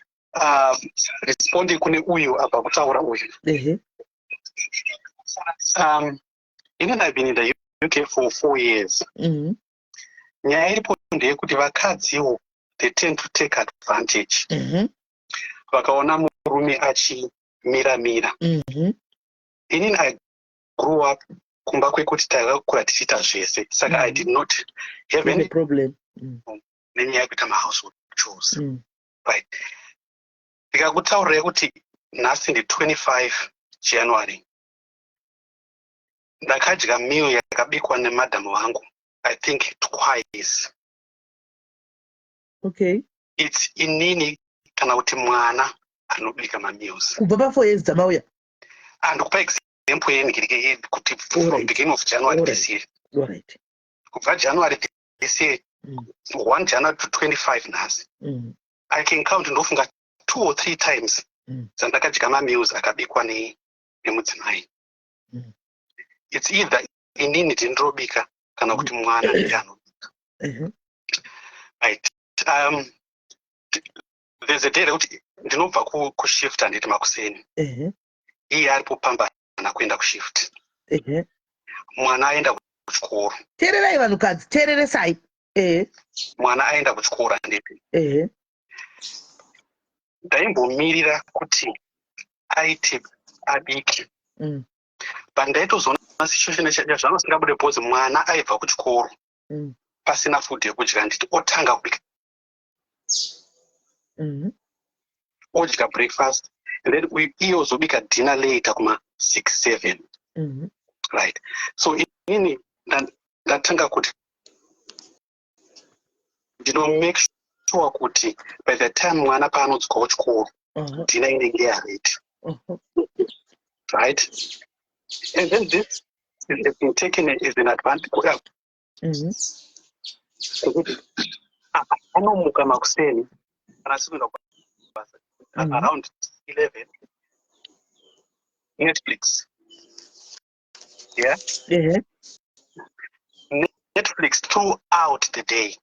responding kune uyu abva kutaura uyu. Inini I've been in the UK for 4 years. Nyaya iripo ndeyekuti vakadziwo, they tend to take advantage. Vakaona murume achimira mira. Inini I grew up kumba kwekuti takakura tichiita zvese, saka I did not have No any problem. Nenyaya yekuita mahousehold chores. Right, ndikakutaurirai kuti nhasi ndi25 January, ndakadya meal yakabikwa nemadhamu vangu, I think twice. It's inini kana kuti mwana anobika mameals. Kubva pa4 years dzamauya? Andikupa example yenhirike kuti from beginning of January this year, kubva January this year, 1 January to 25 nhasi, I can count, ndofunga two or three times dzandakadya mameals akabikwa nemudzimai. It's either inini ndinobika kana kuti mwana ndiye anobika. Right, there's a day rekuti ndinobva kushift, handiti, makuseni. Iye aripo pamba, haana kuenda kushift. Mwana aenda kuchikoro. Teererai, vanhukadzi, teereresai. Ehe. Mwana aenda kuchikoro, handiti? Ehe. Ndaimbomirira kuti aite abike, but ndaitozoona situation zvanga singabude because mwana aibva kuchikoro pasina food yekudya, nditi otanga kubika, odya breakfast, and then iye ozobika dinner later kuma 6, 7. Right, so inini ndatanga kuti ndino make sure kuti by the time mwana paanodzoka kuchikoro, dinner inenge yaready. Right, and then this has been taken as an advantage ekuti anomuka makuseni kana asiri kuenda kubasa, around 11, Netflix, yeah? Ehe. Netflix throughout the day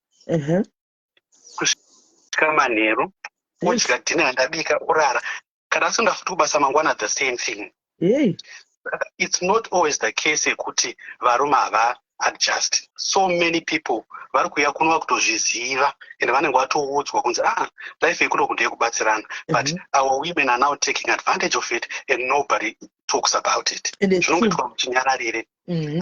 kusvika manheru, odya dinner yandabika, orara. Kana asinga futi kubasa mangwana, the same thing. Hey. It's not always the case yekuti varume hava adjust. So many people vari kuuya kuno vakutozviziva and vanenge vatoudzwa kunzi, "Ah, life yekuno ndeyekubatsirana," but our women are now taking advantage of it and nobody talks about it. And it's true. Zvinongoitwa muchinyararire.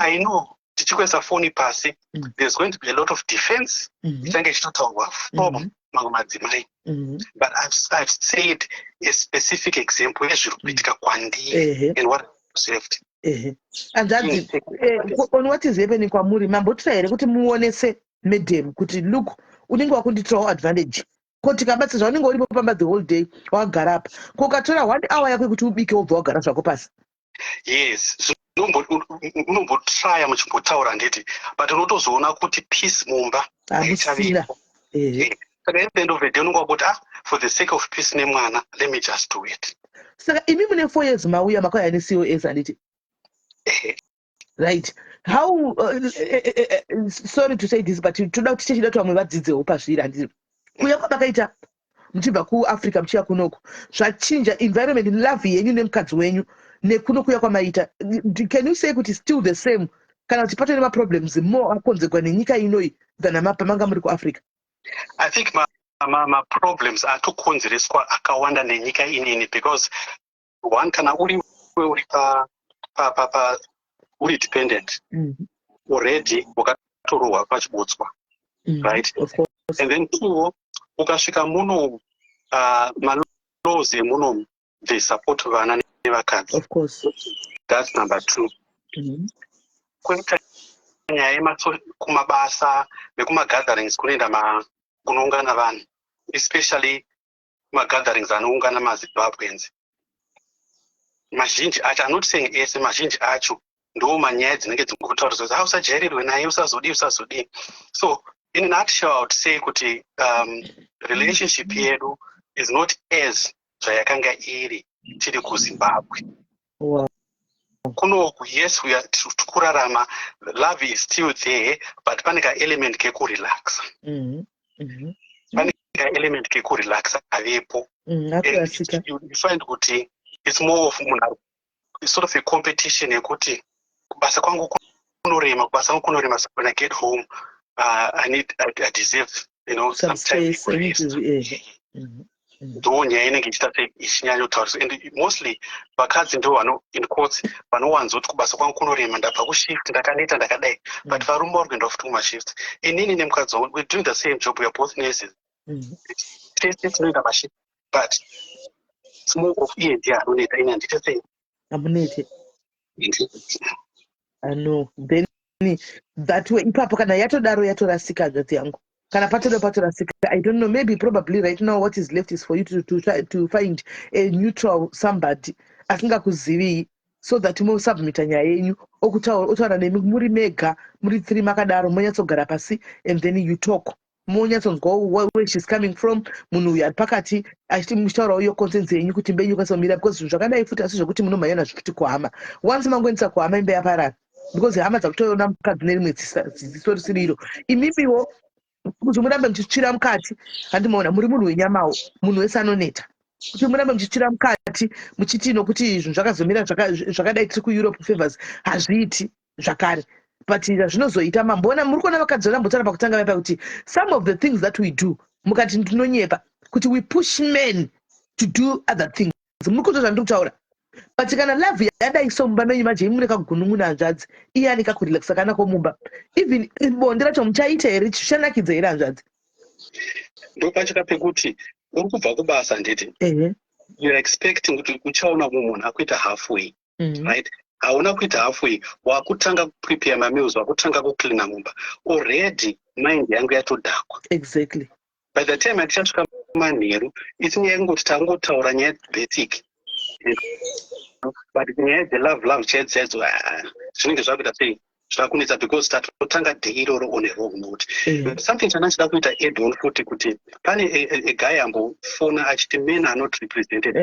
I know tichikuisa foni pasi, there's going to be a lot of defense ichange ichitotaurwa from mamwe madzimai, but I've said a specific example yezviri kuitika kwandiri and what I've observed. Ehe, hanzvadzi, on what is happening kwamuri, mambotora here kuti muonese madam kuti, "Look, unenge wakunditirawo advantage ko tikabatsa zvaunenge uripo pamba the whole day wakagara apa, ko ukatora one hour yako yekuti ubike, wobva wagara zvako pasi"? Yes, unombotraya muchimbotaura, handiti? But unotozoona kuti peace mumba hamusina. Haichavipo. Saka at the end of the day unonga wakuti, "Ah, for the sake of peace nemwana, let me just do it." Saka imi mune 4 years mauya, makauya neCOS, handiti? Ehe. Right. How, sorry to say this, but toda kuti tichida kuti vamwe vadzidzewo pazviri, handiti? Kuuya kwamakaita muchibva kuAfrica muchiya kunoku, zvachinja environment, love yenyu nemukadzi wenyu nekuno kuya kwamaita, can you say kuti still the same, kana kuti patone maproblems more akonzerwa nenyika inoi than pamanga muri kuAfrica? I think maproblems atokonzereswa akawanda nenyika inini, because one, kana uri pa, pa, pa, pa uri dependent already, wakatorohwa pachibotswa, right? Of course. And then two, ukasvika muno, malaws emuno, they support vana nevakadzi. Of course. That's number two. Kwoita nyaya kumabasa nekumagatherings, kunoenda kunoungana vanhu, especially magatherings anoungana maZimbabweans mazhinji acho, I'm not saying ese, mazhinji acho ndo manyaya dzinenge dzingotaurwa kuti, "Ah, usajairirwe naye, usazodii, usazodii." So in a nutshell, I would say kuti relationship yedu is not as zvayakanga iri tiri kuZimbabwe. Kunoku, yes, we are tikurarama, love is still there, but pane kaelement kekurelaxa. Pane kaelement kekurelaxa kavepo. And Akurasika. you find kuti it's more of munhu it's sort of a competition yekuti kubasa kwangu kunorema, kubasa kwangu kunorema, so when I get home, I deserve some some time space. I need yekurest. to Ndo nyaya inenge ichiita se ichinyanyotaurisa, and mostly vakadzi ndo vano, in quotes, vanowanzoti, "Kubasa kwangu kunorema, ndabva kushift, ndakaneta, ndakadai," but varume vari kuenda futi kumashift. Inini nemukadzi wangu, we're doing the same job, we are both nurses, tese tinoenda mashift, but it's more of iye ndiye anoneta, ini handite sei. Hamunete. I know. Then that way ipapo kana yatodaro yatorasika, hanzvadzi yangu, kana patodo patorasika. I don't know, maybe probably right now what is left is for you to try to find a neutral somebody asingakuzivii, so that mosubmita nyaya yenyu, otaura nemi muri mega, muri three makadaro, monyatsogara pasi and then you talk, monyatsonzwawo where she's coming from, munhu uyu ari pakati achiti, muchitaurawo iyo consent yenyu kuti imba yenyu ikwanise kumira, because zvinhu zvakadai futi asi zvokuti munomhanya nazvo futi kuhama. Once mangoendesa kuhama, imba yaparara, because hama dzakutoona mukadzi nerimwe ziso risiri iro. Imimiwo kuti murambe muchitsvira mukati, handimaona muri munhu wenyamawo, munhu wese anoneta, kuti murambe muchitsvira mukati muchiti nokuti zvinhu zvakazomira zvakadai tiri kuEurope favors, hazviiti zvakare. But zvinozoita mamboona, muri kuona vakadzi vanambotaura pakutanga vaipa kuti some of the things that we do, mukati ndinonyepa kuti we push men to do other things. Muri kunzwa zvandiri kutaura? But kana love yadai so mumba menyu manje, imune kagunun'una, hanzvadzi, iye ane kakurelaxa kanako mumba, even bonde racho muchaita here? Zvichanakidza here, hanzvadzi? Ndopachika pekuti uri kubva kubasa, nditi you are expecting kuti uchaona mumwe munhu akuita halfway, right? Hauna kuita halfway, wakutanga kuprepare mameals, wakutanga kucleana mumba already, mind yangu yatodhakwa. By the time atichasvika manheru, isi nyaya yekungoti tangotaura nyaya basic, but nyaya dzelove, love chaidzo chaidzo, ah, zvinenge zvakuita sei, zvakunetsa, because tatotanga day iroro on a wrong note. Something chandachida kuita add on futi, kuti pane a guy ambofona achiti men are not represented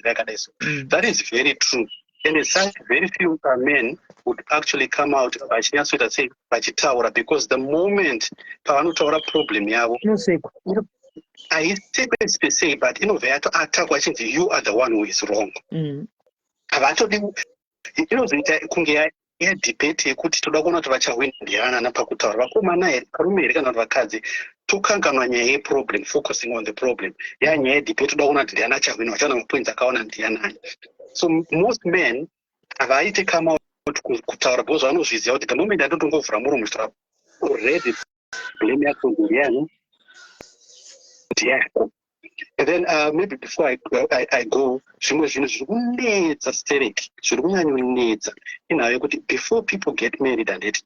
yakadai so. That is very true, and such very few men would actually come out vachinyatsoita sei, vachitaura, because the moment pavanotaura problem yavo, inosekwa. Haisekwe sei, but inobva yatoatakwa achinzi, "You are the one who is wrong." Havatodi, inozoita kunge Yedebate yekuti toda kuona kuti vachahwina ndianana pakutaura, vakomana here, varume here, kana kuti vakadzi. Tokanganwa nyaya yeproblem, focusing on the problem. Yanyaya yedebate, toda kuona kuti ndiani achahwina, vachaona mapoints akaona ndianani. So most men havaite come out kutaura because vanozviziva kuti the moment andotongovhura muromo chitaura, already blame yacho ndiyani? Ndiyako. And then maybe before I go, zvimwe zvinhu zviri kunetsa stereki, zviri kunyanyonetsa inhau yekuti before people get married, handiti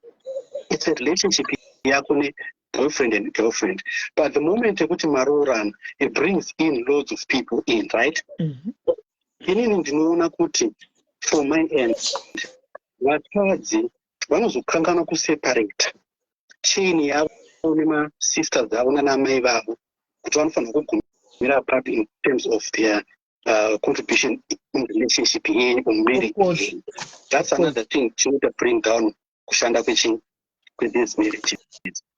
it's a relationship yako neboyfriend and girlfriend, but the moment yekuti maroorana, it brings in loads of people in, right? Inini ndinoona kuti for my end, vakadzi vanozokanganwa kuseparata chain yavo nemasisters avo nanamai vavo, kuti vanofanira kugumira papi in terms of their contribution in relationship yenyu or marriage course. yenyu. That's Of course. another thing chinoita bring down kushanda kwethese marriages.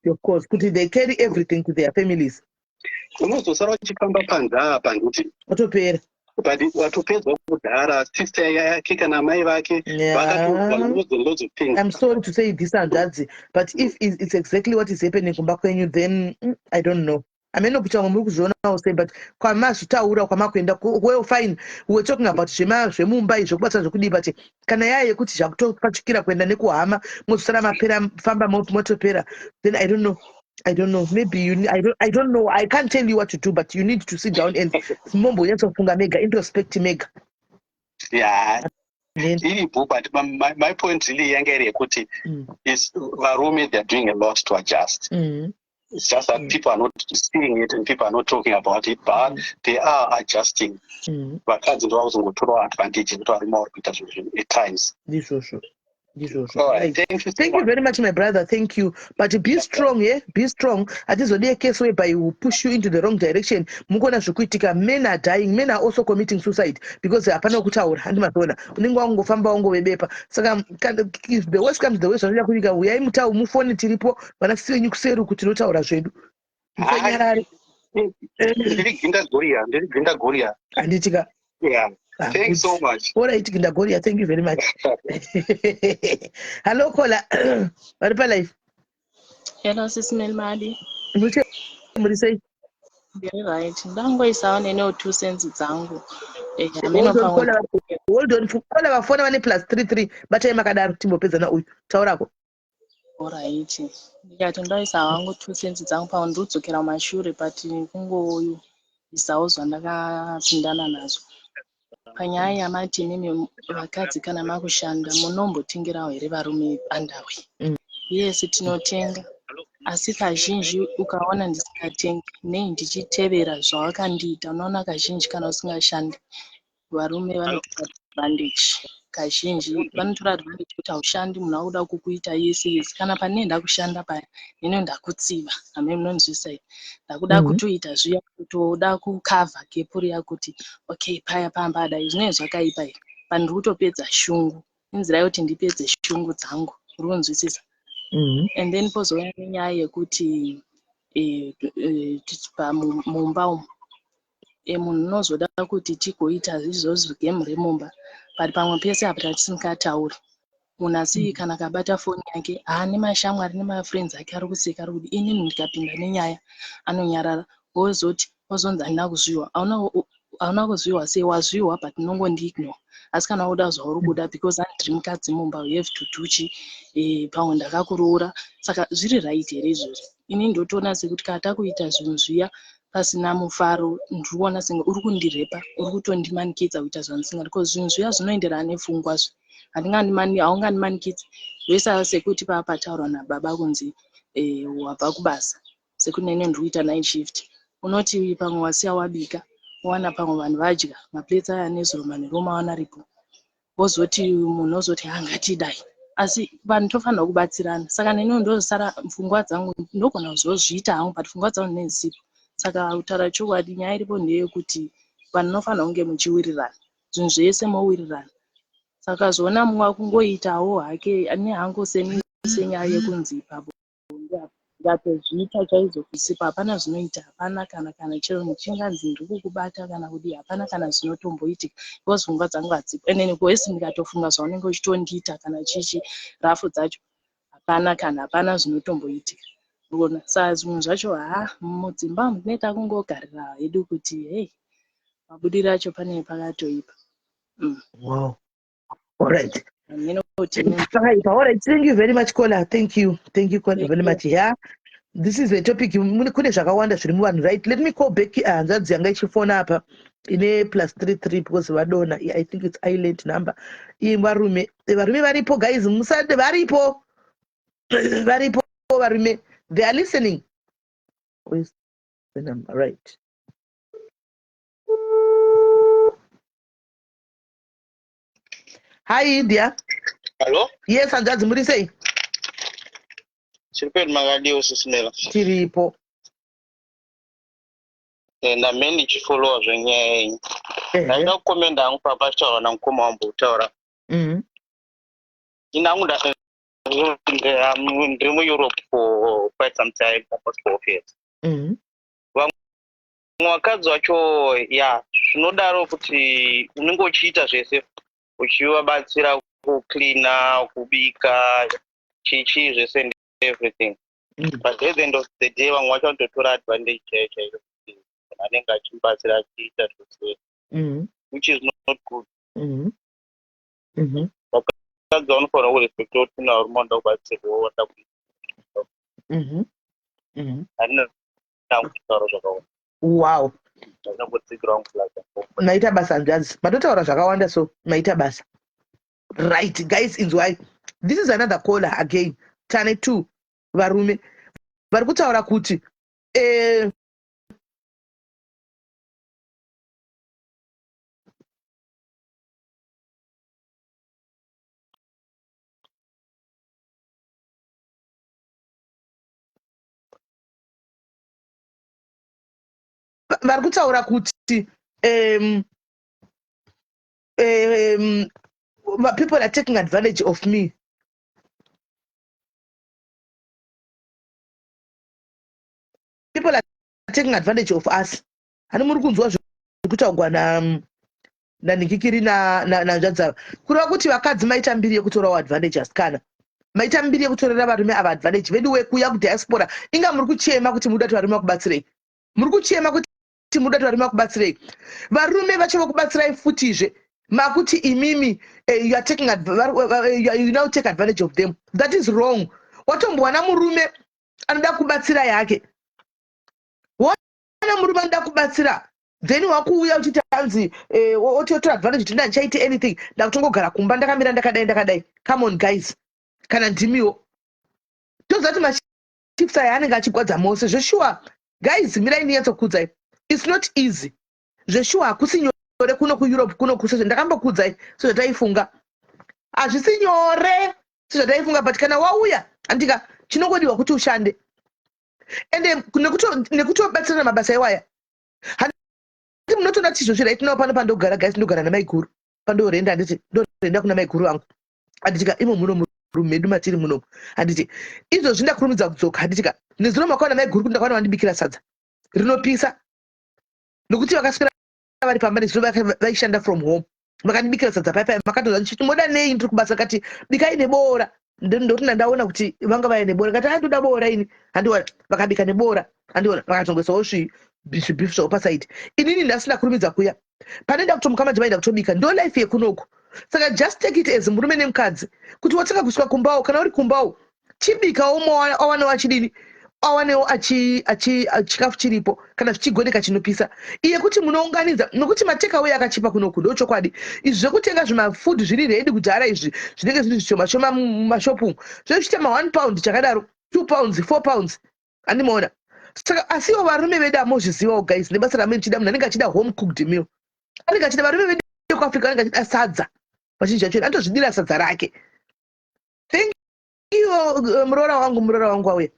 Of course, kuti they carry everything to their families. Unozosara uchifamba panze apa, nditi Watopera. But watopedzwa kudhara, sister yake kana mai vake vakatobva loads and loads of things. I'm sorry to say this, hanzvadzi, but if it's exactly what is happening kumba kwenyu, then I don't know. Hameno kuti vamwe muri kuzvionawo sei, but kwamazvitaura kwamakuenda, well, fine, we were talking about zvemumba izvi, zvekubatsira, zvekudii, but kana yaya yekuti zvakutopachikira kuenda nekuhama, mozosara mapera famba motopera, then I don't know. I don't know. Maybe you. I don't. I don't know. I can't tell you what to do, but you need to sit down and mombonyatsofunga mega, introspect mega. Yeah. Then, iripo, but my point really yanga iri yekuti is varume, they're doing a lot to adjust. It's just that people are not seeing it and people are not talking about it, but they are adjusting. Vakadzi ndo vakuzongotorawo advantage yekuti varume vari kuita zvinhu at times. Ndizvozvo, ndizvozvo. All right, Right. thank you so Thank you much. very much, my brother. Thank you. But be strong, yeah? Be strong. Hatizodi a case whereby will push you into the wrong direction. Mukuona zvikuitika, men are dying, men are also committing suicide because hapana kutaura, handi mazoona. Unenge wangofamba wangovebepa. Saka if the worst comes to the worst, zvanoda kunyika, uyai mutau mufoni tiripo, vana sisi venyu kuseri kuti tinotaura zvedu. Musanyarare. Ndiri Ginda Goria, ndiri Ginda Goria. Handitika. Yeah. Ah, Thanks good. so much. All right, Ginda Goria, thank you very much. Hello, caller. Vari palive. Hello, Sis Melmadi. Muche muri sei? Ndiri right. Ndangoisawo nenewo 2 cents dzangu. Hameno Hold on, pamwe. caller, hold on. Caller vafona vane +33. Batai makadaro timbopedzana uyu. Taurako. Alright. Ndikati ndoisa hangu 2 cents dzangu, pamwe ndikudzokera kumashure, but kungoisawo zvandakapindana nazvo. Panyaya yamati imimi vakadzi kana makushanda munombotengerawo here varume underwear? Yes, tinotenga. Asi kazhinji ukaona ndisingatengi, nei ndichitevera zvawakandiita? Unoona kazhinji kana usingashandi, varume vanotora advantage. Kazhinji vanotora advantage kuti haushandi, munhu akuda kukuita yese yese. Kana pane ndakushanda paya, neno ndakutsiva, hamene munonzwisisa here? Ndakuda kutoita zviya, kutoda kukavha gap riya kuti okay, paya pamba adai, zvinenge zvakaipa here? Pandiri kutopedza shungu, inzira yekuti ndipedze shungu dzangu, uri kunzwisisa? Mhm. And then pozouya nenyaya yekuti mumba umu munhu unozoda kuti tigoita izvozvo game remumba, but pamwe pese apa tatisingatauri munhu, asi kana akabata foni yake haane mashamwari nemafriends ake ari kuseka, ari kuti inini ndikapinda nenyaya anonyarara, wozoti wozonzi handina kuzviwa. Hauna kuzviwa sei? Wazviwa, but unongondiignore. Asi kana uda zvauri kuda, because handiri mukadzi mumba, you have to do chi pamwe ndakakuroora, saka zviri right here izvozvo? Ini ndotoona sekuti kana takuita zvinhu zviya pasina mufaro, ndiri kuona senge uri kundirepa, uri kutondimanikidza kuita zvandisingadi, because zvinhu zviya zvinoenderana nepfungwa zve haungandimanikidzi. Ndoisa sekuti paa pataurwa nababa kunzi wabva kubasa, sekuti nene ndiri kuita night shift, unoti pamwe wasiya wabika, wawana pamwe vanhu vadya, maplates aya nezuro manheru mawana aripo, wozoti munhu ozoti hangatidai, asi vanhu tofanira kubatsirana. Saka neniwo ndozosara pfungwa dzangu, ndogona kuzozviita hangu, but pfungwa dzangu ndinenge dzisipo. Saka kutaura chokwadi, nyaya iripo ndeyekuti vanhu munofanira kunge muchiwirirana zvinhu zvese, mowirirana. Saka zvoona mumwe akungoitawo hake nehangu senyaya yekunzi ipapo. Ndikatozviita chaizvo kusipo hapana zvinoita hapana kana kana chero ndichinganzi ndiri kukubata kana kudii hapana kana zvinotomboitika because pfungwa dzangu hadzipo ende nekuhwesi ndikatofunga zvaunenge uchitondiita kana chichi rafu dzacho hapana kana hapana zvinotomboitika unoona saa zvimwe zvacho haa mudzimba umu tinenge takungogarira hedu kuti hei mabudiro acho pane pakatoipa mm. Wow. All right. Pakaipa. All right. Thank you very much, caller. Thank you. Thank you, caller, very much. Yeah. This is a topic kune zvakawanda zviri muvanhu right let me call back ah, hanzvadzi yanga ichifona apa ine plus 33 because vadona i think it's island number iye varume varume varipo guys musade varipo varipo varume they are listening Where's the number right Hi India. Hello? Yes, hanzvadzi muri sei? Tiri pedu makadiwo sisimela. Tiripo. Eh, ndambe ndichifollowa zvenyaya yenyu. Ndaida kukomenda hangu papa achitaura namukoma wambotaura. Mhm. Ini hangu ndiri muEurope for quite some time, almost 12 years. Mhm. Vamwe vakadzi vacho ya zvinodaro kuti unenge uchiita zvese uchivabatsira kucleana kubika chichi zvese and everything mm. but at the end of the day vamwe vacho vanototora advantage chaiyo chaiyo kuti munhu anenge achimubatsira achiita zvese mm. which is not good mm. Mm-hmm. vakadzi vanofanira kurespecta kuti kune varume vanoda kubatsirwa vanoda kuita mm-hmm. mm-hmm. handina kutaura zvakawanda wow maita basa hanzvadzi matotaura zvakawanda so maita basa right guys inzwai this is another caller again tane two varume vari kutaura kuti eh, vari kutaura kuti um, um, people are taking advantage of me people are taking advantage of us hani muri kunzwa zviri kutaugwa nanhikikiri nanzvadzava kureva kuti vakadzi maita mbiri yekutorawo advantage asikana maita mbiri yekutorera varume ava advantage vedu wekuya kudiaspora inga muri kuchema kuti muda kuti varume vakubatsirei muri kuchema kuti muda kuti varume vakubatsirei varume vacho vokubatsirai futizve makuti imimi eh, you are taking eh, you now take advantage of them that is wrong watombowana murume anoda kubatsira yake Kana murume anoda kubatsira then wakuuya uchiti hanzi eh, ototora advantage kuti ndandichaite anything ndakutongogara kumba ndakamira ndakadai ndakadai come on guys kana ndimiwo toziva kuti machiefs aya anenge achigwadza mose zveshuwa guys mirai ndinyatsokuudzai its not easy zveshuwa hakusi nyore kuno kueurope kuno kusezvo ndakambokuudzai sezvataifunga hazvisi nyore sezvataifunga but kana wauya andika chinongodiwa kuti ushande ende nekutobatsirana mabasa iwaya handiti munotoona kuti izvozvi right now pano pandogara guys ndogara namaiguru pandorenda handiti ndorenda kuna maiguru vangu handitika imo muno muroom medu matiri munomu handiti izvozvi ndakurumidza kudzoka handitika nezuro makaona maiguru kuti ndakaona vandibikira sadza rinopisa nokuti vakaswera vari pamba nezuro vaishanda from home vakandibikira sadza paya paya makatoza ndichiti moda nei ndiri kubasa kati bikai neboora ndoti ndandaona kuti vanga vaya neboora kati andoda boora ini handiona vakabika neboora handiona vakatongoisawo zvibeef zvavo pasaidi inini ndasina kurumidza kuya pane ndakutomuka manje vaida kutobika ndo life yekunoku saka just take it as murume nemukadzi kuti watanga kusvika kumbawo kana uri kumbawo chibikawo awanewo achidini awanewo chikafu chiripo kana zvichigoneka chinopisa iye kuti munounganidza nokuti matekaway akachipa kunoku ndochokwadi izvi zvekutenga zvimafood zviri redi kudhara izvi zvinenge zviri zvishoma shoma mumashopu umu zvinenge zvichiita ma1 pound chakadaro 2 pounds 4 pounds andimaona saka asiwo varume vedu amozvizivawo guys nebasa ramene muchida munhu anenge achida home cooked meal anenge achida varume vedu kuafrica anenge achida sadza vazhinji vacho anotozvidira sadza rake thank you eh, muroora wangu muroora wangu auya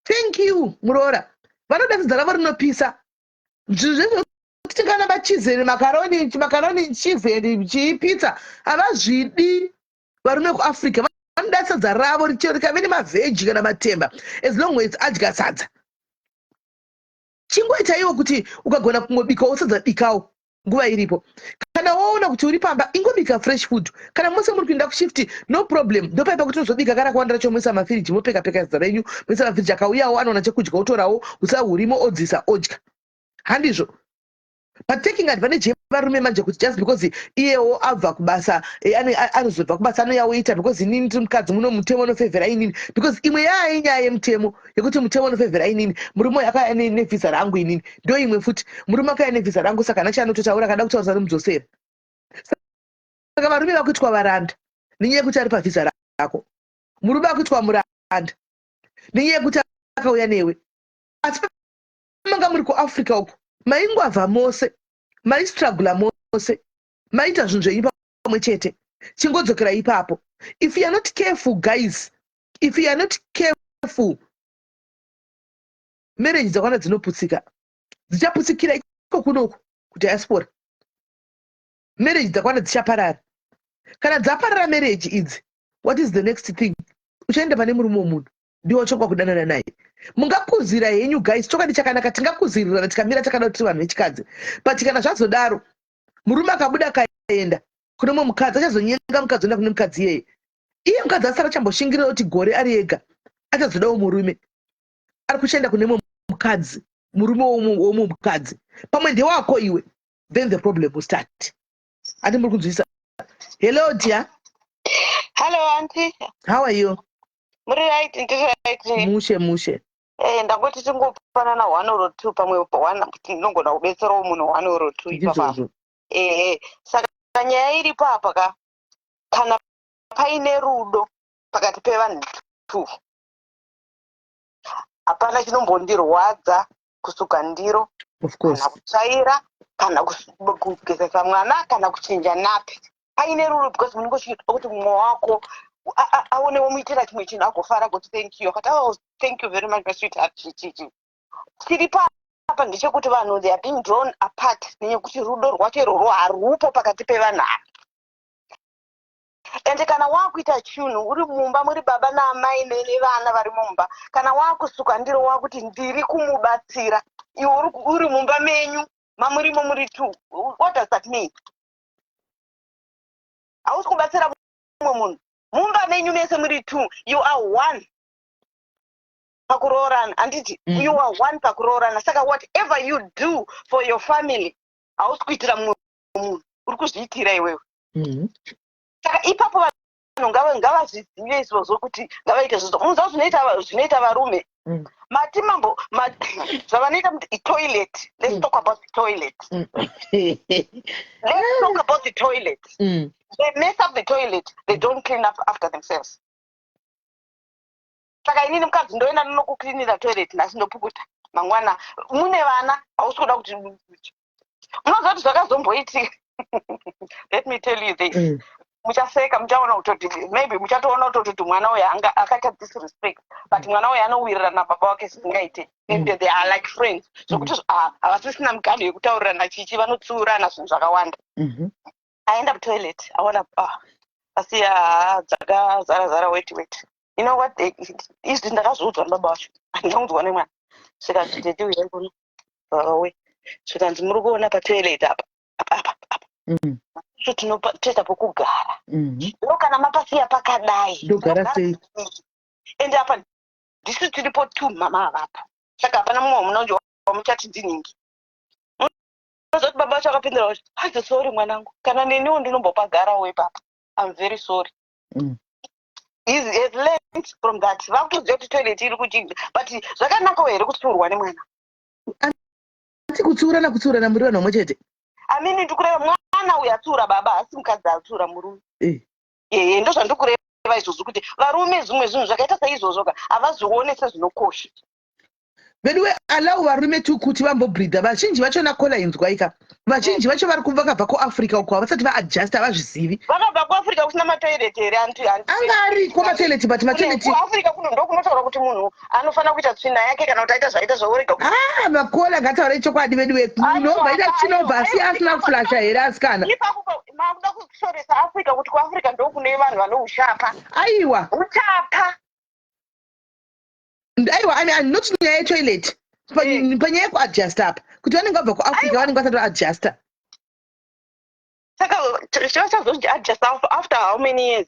thank you muroora vanoda sadza ravo rinopisa zvinhu zvese kuti tingana machizeni makaroni makaroni chizeni chii pizza havazvidi varume kuafrica. Vanoda sadza ravo chero rikave nemavheji kana matemba, as long as adya sadza. Chingoita iwo kuti ukagona kungobikawo sadza, bikawo nguva iripo. Kana waona kuti uri pamba, ingobika fresh food. Kana mose muri kuenda kushift, no problem. Ndopaipa kuti unozobika kana kuwanda racho, moisa mafiriji, mopeka peka sadza renyu, moisa mafiriji. Akauyawo anoona chekudya, otorawo usa hurimo, odzisa, odya. Handizvo? But taking advantage yevarume manje kuti just because iyewo abva kubasa, anozobva kubasa, anoyawoita because inini ndiri mukadzi muno, mutemo unofevhera inini. Because imwe yaya inyaya yemutemo, yekuti mutemo unofevhera inini. Murume uyu akauya nevhisa rangu inini. Ndo imwe futi, murume akauya nevhisa rangu, saka hana chaanototaura. Akada kutaurisa, nomudzosera. Saka varume vakuitwa varanda nenyaya yekuti ari pavhisa rako. Murume akuitwa muranda nenyaya yekuti akauya newe. Asi manga muri kuAfrica uko, maingwavha mose, maistrugula mose, maita zvinhu zvenyu pamwe chete. Chingodzokera ipapo. If you are not careful, guys, if you are not careful, marriage dzakawanda dzinoputsika, dzichaputsikira iko kunoku kudiaspora. Marriage dzakawanda dzichaparara. Kana dzaparara marriage idzi, what is the next thing? Uchaenda pane murume womunhu, ndiwo chokwa kudanana naye. Mungakuzira henyu, guys, chokwadi chakanaka, tingakuzirirana tikamira takada kuti tiri vanhu vechikadzi. But kana zvazodaro, murume akabuda akaenda kune mumwe mukadzi, achazonyenga mukadzi, oenda kune mukadzi iyeye. Iye mukadzi asara achamboshingirira kuti gore ari ega, achazodawo murume ari kuchienda kune mumwe mukadzi, murume womumwe mukadzi, pamwe ndewako iwe. Then the problem will start. Ati muri kunzwisa? Hello, dear. Hello, auntie. How are you? Muri right? Ndiri right. Mushe mushe. Ndangoti tingopanana one or two, pamwe one tinogona kubetserawo munhu one or two ipapa. Ndizvozvo. Ehe, saka nyaya iripo apa ka, kana paine rudo pakati pevanhu two, hapana chinombondirwadza kusuka ndiro, Of course. kana kutsvaira, kana kugezesa mwana, kana kuchinja nappy, paine rudo, because munenge uchiita kuti mumwe wako aone womuitira chimwe chinhu, agofara, agoti thank you, akati, "Oh, thank you very much, my sweetheart." Chichichi chiri papa ndechekuti vanhu, they are being drawn apart nenyekuti rudo rwacho irworwo harupo pakati pevanhu ava. Ende kana wakuita chinhu uri mumba, muri baba naamai nevana vari mumba, kana wakusuka ndiro, wakuti ndiri kumubatsira, iwe uri mumba menyu mamurimo muri two. What does that mean? Hausi kubatsira mumwe munhu mumba menyu mese muri two. You are one pakuroorana, handiti? You are one pakuroorana. Saka whatever you do for your family, hausi kuitira mumwe munhu, uri kuzviitira iwewe. Saka ipapo vanhu ngavazvizive izvozvo kuti ngavaite izvozvo. Munoziva zvinoita varume, mati mambo zvavanoita kuti toilet, let's talk about the toilet. Let's talk about the toilet. They mess up the toilet, they don't clean up after themselves. Saka inini mukadzi ndoenda ndinokuklinira toilet nhasi, ndopukuta mangwana. Mune vana, hausi kuda kuti unoziva kuti zvakazomboitika. Let me tell you this. Muchaseka, muchaona kutoti maybe muchatoona kutoti mwana uyu anga akaita disrespect, but mwana uyu anowirirana nababa wake zvisingaite, and they are like friends, zvokuti havasisina miganho yekutaurirana chichi, vanotsiurana zvinhu zvakawanda. Aenda kutoilet, aona asiya dzakazara zara, weti weti. You know what izvi ndakazviudzwa nababa vacho, handinaudzwa nemwana. Svikanzi, "Daddy, uyai kuno." Vawe svikanzi, "Muri kuona patoilet apa apa apa apa, so tinotoita pokugara. Ndo kana mapasiya pakadai, Ndogara sei? Ende apa ndisu tiripo two, mama havapo, saka hapana mumwe wamunonje wamuchati ndiningi." Unozoti baba vacho akapindura kuti, "Hanzi sorry mwanangu, kana neniwo ndinombopagarawo ipapa. I'm very sorry." He has learned from that. Vakutoziva kuti toilet iri kuchinja. But zvakanakawo here kutsiurwa nemwana? Ati kutsiurana, kutsiurana muri vanhu vamwe chete. Amini, ndikureva mwana uyu atsiura baba, asi mukadzi atsiura murume. Ehe, ndo zvandikureva izvozvo, kuti varume zvimwe zvinhu zvakaita saizvozvo ka havazvione sezvinokosha. Veduwe, allow varume tu kuti vambobreatha. Vazhinji vachona kola inzwaika, vazhinji vacho vari vakabva kuAfrica uko, havasati vaadjusta, havazvizivi. Vakabva kuAfrica kusina matoilet here, auntie? Anga ariko matoilet, but matoilet KuAfrica kuno ndo kunotaura kuti munhu anofanira kuita tsvina yake, kana kuti aita zvaita zvaurega. Ah, makola, ngataure chokwadi veduwe. Munhu obva ita tsvina, obva asi asina kuflasha here, asikana? Ipapo makuda kushoresa. Africa kuti kuAfrica ndokune vanhu vane uchapa. Aiwa. Uchapa. Aiwa, I mean, not nyaya yetoilet, panyaya yekuadjusta apa, kuti vanenge vabva kuAfrica, vanenge vasati vaadjusta. Saka vachazoadjusta after how many years?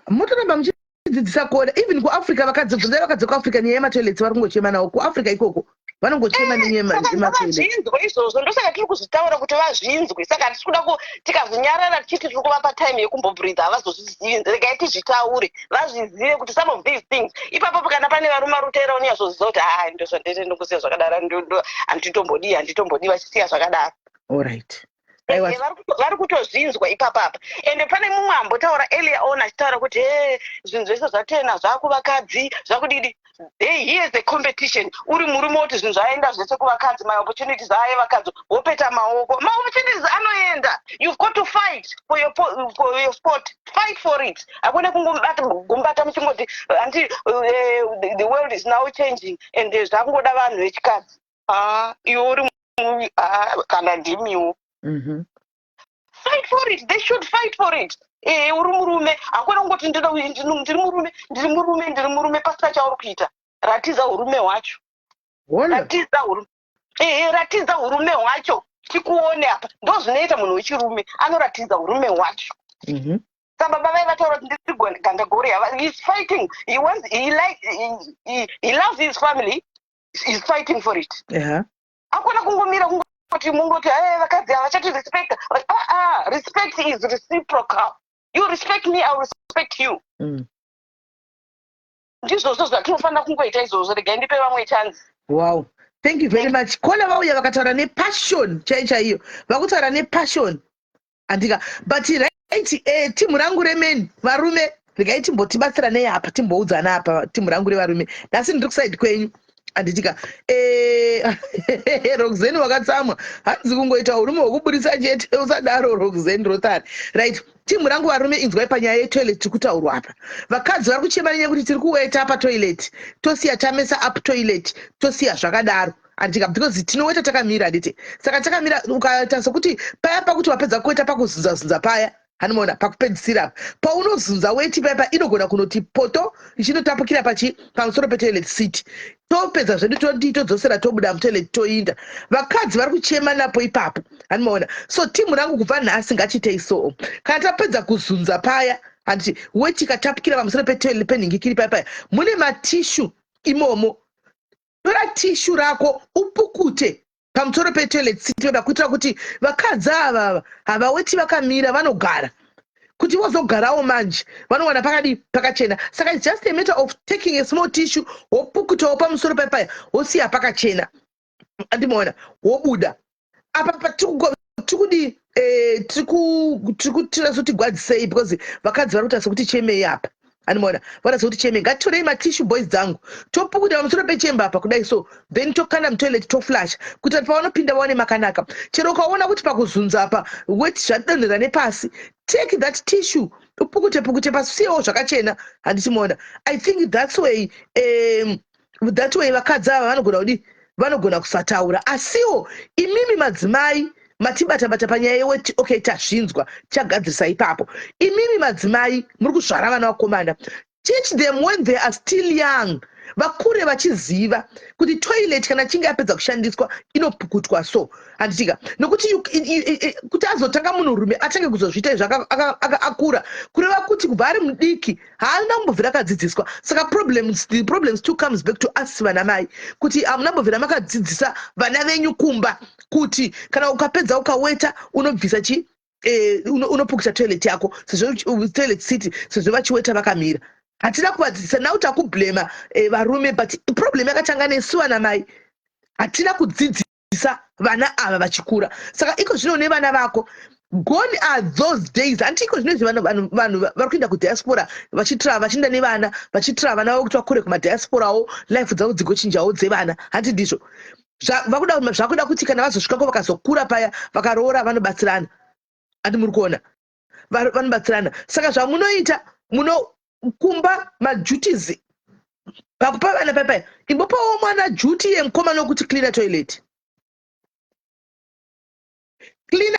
Mutoramba muchidzidzisa kuona even kuAfrica vakadzi, bvunzai vakadzi kuAfrica nyaya yematoilets, vari kungochema nawo kuAfrica ikoko, vanongochema nenyaya yematoilets. Vazvinzwe izvozvo, ndosaka tiri kuzvitaura kuti vazvinzwe. Saka hatisi kuda tikazonyarara tichiti tiri kuvapa time yekumbobreatha, havazozvizivi. Regai tizvitaure, vazvizive kuti some of these things ipapo, kana pane varume vari kuteera, unyatsoziva kuti ha, ndozvandete, ndongosiya zvakadaro, handitombodii, handitombodii, vachisiya zvakadaro. Allright. Vari kutozvinzwa ipapapa. Ende pane mumwe ambotaura earlier on achitaura kuti he, zvinhu zvese zvatena zvakuvakadzi, zvakudidi. Hey, here's the competition. Uri murume woti zvinhu zvaenda zvese kuvakadzi, maopportunities aya vakadzi, wopeta maoko, maopportunities anoenda. You've got to fight for your spot, fight for it. Hakuna kungobata muchingoti handi the world is now changing and zvakungoda vanhu vechikadzi. Ah, iwe uri kana ndimiwo. Fight for it, they should fight for it. Uri murume, hakuna kungoti ndiri murume, ndiri murume, ndiri murume, pasina chauri kuita. Ratidza urume hwacho, ratidza ratidza urume hwacho tikuone apa. Ndo zvinoita munhu wechirume, anoratidza urume hwacho. Sababa vai vataura kuti ndiri gandagori, he's fighting, he wants, he like, he loves his family, he's fighting for it. Akona kungomira kungoti mungoti e vakadzi havachati respecta. Ah, respect is reciprocal. You respect me, I respect you. Ndizvozvo zvatinofanira kungoita izvozvo. Regai ndipe vamwe chance. Wow, thank you very much. Kona vauya vakataura nepassion chai chaiyo, vakutaura nepassion, andika. But right, timu rangu remen, varume, regai timbotibatsiranei apa, timboudzana apa. Timu rangu revarume, nhasi ndiri kuside kwenyu, anditika. Roxen wakatsamwa, hanzi kungoita urume hwekuburisa chete. Usadaro, Roxen Rothar. Right, timu rangu varume, inzwai panyaya yetoilet tiri kutaurwa apa. Vakadzi vari kuchema nenyaya yekuti tiri kuweta patoilet, tosiya tamesa up toilet, tosiya zvakadaro, anditika, because tinoweta takamira, handiti? Saka takamira, ukaita sekuti paya pakuti wapedza kuweta, pakuzunza-zunza paya, handimaona pakupedzisira paunozunza weti paya, inogona kunoti poto ichinotapukira pachi pamusoro petoilet seat. Topedza zvedu, todii? Todzosera, tobuda mutoilet, toinda. Vakadzi vari kuchema napo ipapo, handimaona. So timu rangu, kubva nhasi ngatiitei so: kana tapedza kuzunza paya, handiti, weti ikatapukira pamusoro petoilet, penhingikiri paya, paya mune matissue imomo, tora tissue rako upukute pamusoro petoilet seat peba, kuitira kuti vakadzi ava havaweti vakamira, vanogara. Kuti vozogarawo manje vanowana pakadi pakachena. Saka it's just a matter of taking a small tissue, wopukutawo pamusoro paipaya, wosiya pakachena, andimaona, wobuda. Apa tikudi tiri kutira sotigwadzisei, because vakadzi vari kuita sekuti chemei apa, andimaona, vada sekuti chemei. Ngatitorei matissue, boys dzangu, topukuta pamusoro pechemba apa kudai so, then tokanda mutoilet, toflusha, kuitira kuti pavanopinda vaone makanaka. Chero ukaona kuti pakuzunza apa weti zvadonhera nepasi, take that tissue, upukute pukute pasiyewo zvakachena, handichimaona. I think that way vakadzi ava vanogona kudi, vanogona kusataura. Asiwo imimi madzimai matibata-bata panyaya yeweti, okay, tazvinzwa, tichagadzirisa ipapo. Imimi madzimai muri kuzvara vana vakomana, teach them when they are still young, vakure vachiziva kuti toilet kana chinge yapedza kushandiswa inopukutwa so, handitika? Nokuti kuti azotanga munhurume atange kuzozviita izvo akura, kureva kuti kubva ari mudiki haana kumbobvira akadzidziswa. Saka the problems too comes back to us vana mai, kuti hamuna mbobvira makadzidzisa vana venyu kumba kuti kana ukapedza ukaweta unobvisa chi unopukuta toilet yako, sezvo toilet seat, sezvo vachiweta vakamira. Hatina kuvadzidzisa. Now takublema varume, but problem yakatanga nesu vana mai, hatina kudzidzisa vana ava vachikura. Saka iko zvino nevana vako, gone are those days, handiti? Iko zvino izvi vanhu vari kuenda kudiaspora vachitra, vachienda nevana, vachitira vana vavo kuti vakure kumadiasporawo, life dzavo dzigochinjawo dzevana, handiti? Ndizvo zvakuda kuti kana vazosvikako, vakazokura paya, vakaroora, vanobatsirana, handi? Muri kuona, vanobatsirana. Saka zvamunoita, munokumba maduties pakupa vana paipai. Imbopawo mwana duty yemukomana wekuti cleaner toilet, cleaner.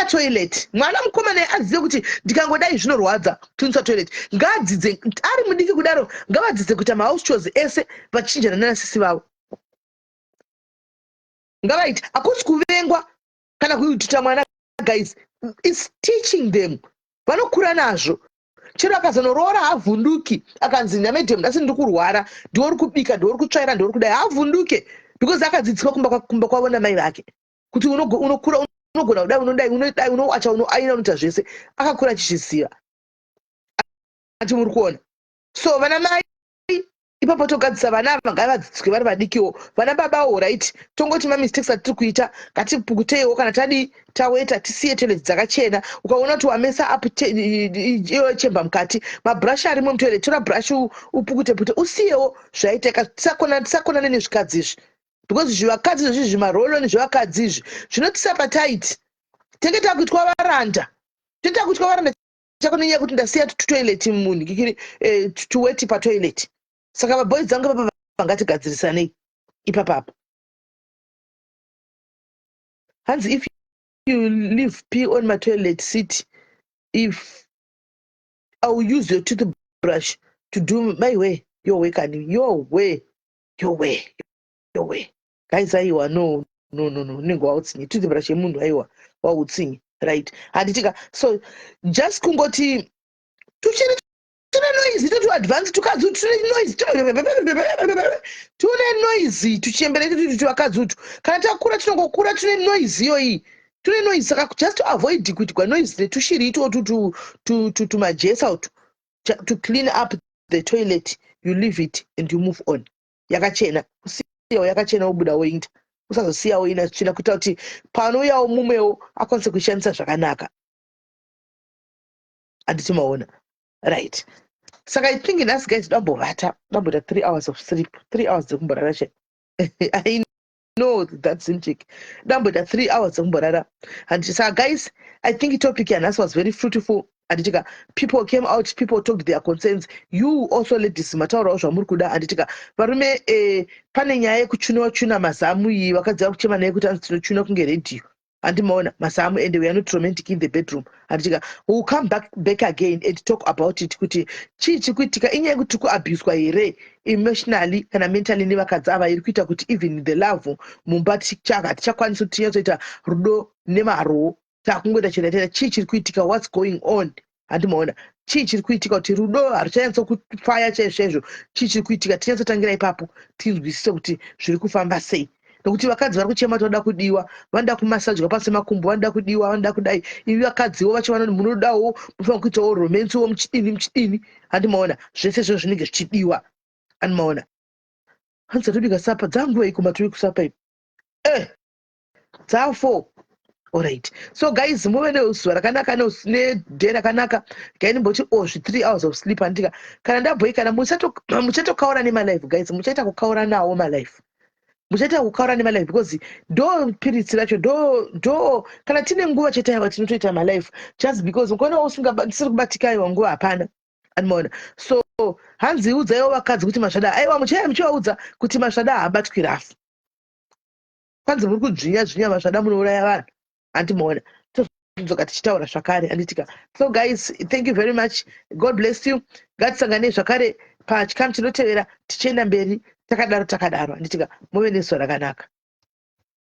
Toilet, mwana mukomana azive kuti ndikangodai zvinorwadza kucleanisa toilet. Ngaadzidze ari mudiki kudaro. Ngavadzidze kuita mahouse chores ese vachinjana nanasisi vavo. Ngavaiti hakusi kuvengwa kana kuitita mwana, guys, is teaching them. Vanokura nazvo. Chero akazonoroora havhunduki. Akanzi namadam, "Ndasi ndiri kurwara, ndiwe kubika, ndiwe kutsvaira, ndiwe kudai," havhunduke because akadzidziswa kumba kwavo namai vake kuti unokura unogona kudai, unodai, unodai, unowacha, unoaina, unoita zvese. Akakura achizviziva. Ati muri kuona? So vana mai ipapo togadzisa vana ava, ngavadzidziswe vari vadikiwo. Vana babawo, right, tongoti mamistakes atiri kuita, ngatipukuteiwo kana tadii, taweta, tisiye toilet dzakachena. Ukaona kuti wamesa up iyo chamber, mukati mabhurashi arimo mutoilet, tora bhurashi upukute pute, usiyewo zvaitika. Tisakonane nezvikadzi izvi because zvivakadzi zvezvi, zvimarolon zvevakadzi izvi zvinotisa tight. Tenge takuitwa varanda, tenge takuitwa varanda chako nenyaya yekuti ndasiya tutoilet munhu kikiri tuweti patoilet. Saka vaboys dzangu papa, vangatigadzirisanei ipapapa. Hanzi, "If you leave pee on my toilet seat, if I will use your toothbrush to do my way." Your way kani, your way, your way, your way, guys. Aiwa, no, no, no, no, unenge wautsinye. Toothbrush yemunhu, aiwa, wautsinye, right? Handitika? So just kungoti tuchiri tune noise totu advance, tukadzi tune noise, tune noise, tuchembere tutu tuvakadzi utu. Kana takura tinongokura tune noise iyoyi, tune noise. Saka just to avoid kuitirwa noise netushiri itotu tumajesa utu, to clean up the toilet, you leave it and you move on yakachena. Usiyawo yakachena, wobuda woinda. Usazosiyawo ina tsvina kuita kuti panouyawo mumwewo akwanise kuishandisa zvakanaka. Handiti maona? Right, saka I think nhasi, guys, dambovata, damboita 3 hours of sleep, 3 hours dzekumborara che. I know that zimchick, damboita 3 hours dzekumborara, handiti? Saka guys, I think topic yanhasi was very fruitful, handitika? People came out, people talked their concerns. You also, ladies, mataurawo zvamuri kuda, handitika? Varume, pane nyaya yekuchuniwa chuna mazamu iyi. Vakadzi vakuchema naye kuti anzi tinochuna kunge redhiyo, handimaona mazamu, and we are not romantic in the bedroom, handitika? We will come back again and talk about it kuti chii chiri kuitika. Inyaya yekuti tiri kuabuswa here emotionally kana mentally nevakadzi ava, iri kuita kuti even the love mumba hatichakwanisi kuti tinyatsoita rudo nemaro, takungoita chero. Chii chiri kuitika? What's going on? Handimaona? Chii chiri kuitika kuti rudo haruchanyatsokufaya chaizvo chaizvo? Chii chiri kuitika? Tinyatsotangira ipapo, tinzwisise kuti zviri kufamba sei, nokuti vakadzi vari kuchema kuti vanoda kudiwa, vanoda kumasajwa pasi makumbo, vanoda kudiwa, vanoda kudai. Ivi vakadziwo vacho vanoti munodawo, munofanira kuitawo romancewo, muchidini, muchidini, handimaona? Zvese izvozvo zvinenge zvichidiwa, handimaona? Hanzi tatobika supper dzanguva iko maturi kusupper ipo dza4. Alright, so guys, muve nezuva rakanaka neday rakanaka. Gai ndimboti ozvi 3 hours of sleep, handika? Kana ndabhoikana, muchatokaura nemalife, guys. Muchaita kukaura nawo malife, muchaita kukaura nemalife because ndo piritsi racho. Ndo kana tine nguva chete, aiwa, tinotoita malife just because ukaona usiri kubatika, aiwa, nguva hapana, andimaona? So hanzi, udzaiwo vakadzi kuti masvada, aiwa, muchaiya muchivaudza kuti masvada haabatwi rafu. Kwanzi muri kudzvinya dzvinya masvada, munouraya vanhu, handimaona? Tozodzoka tichitaura zvakare, handitika? So guys, thank you very much. God bless you. Ngatisanganei zvakare pachikamu chinotevera, tichienda mberi takadaro takadaro, handitika? Muve nezuva rakanaka.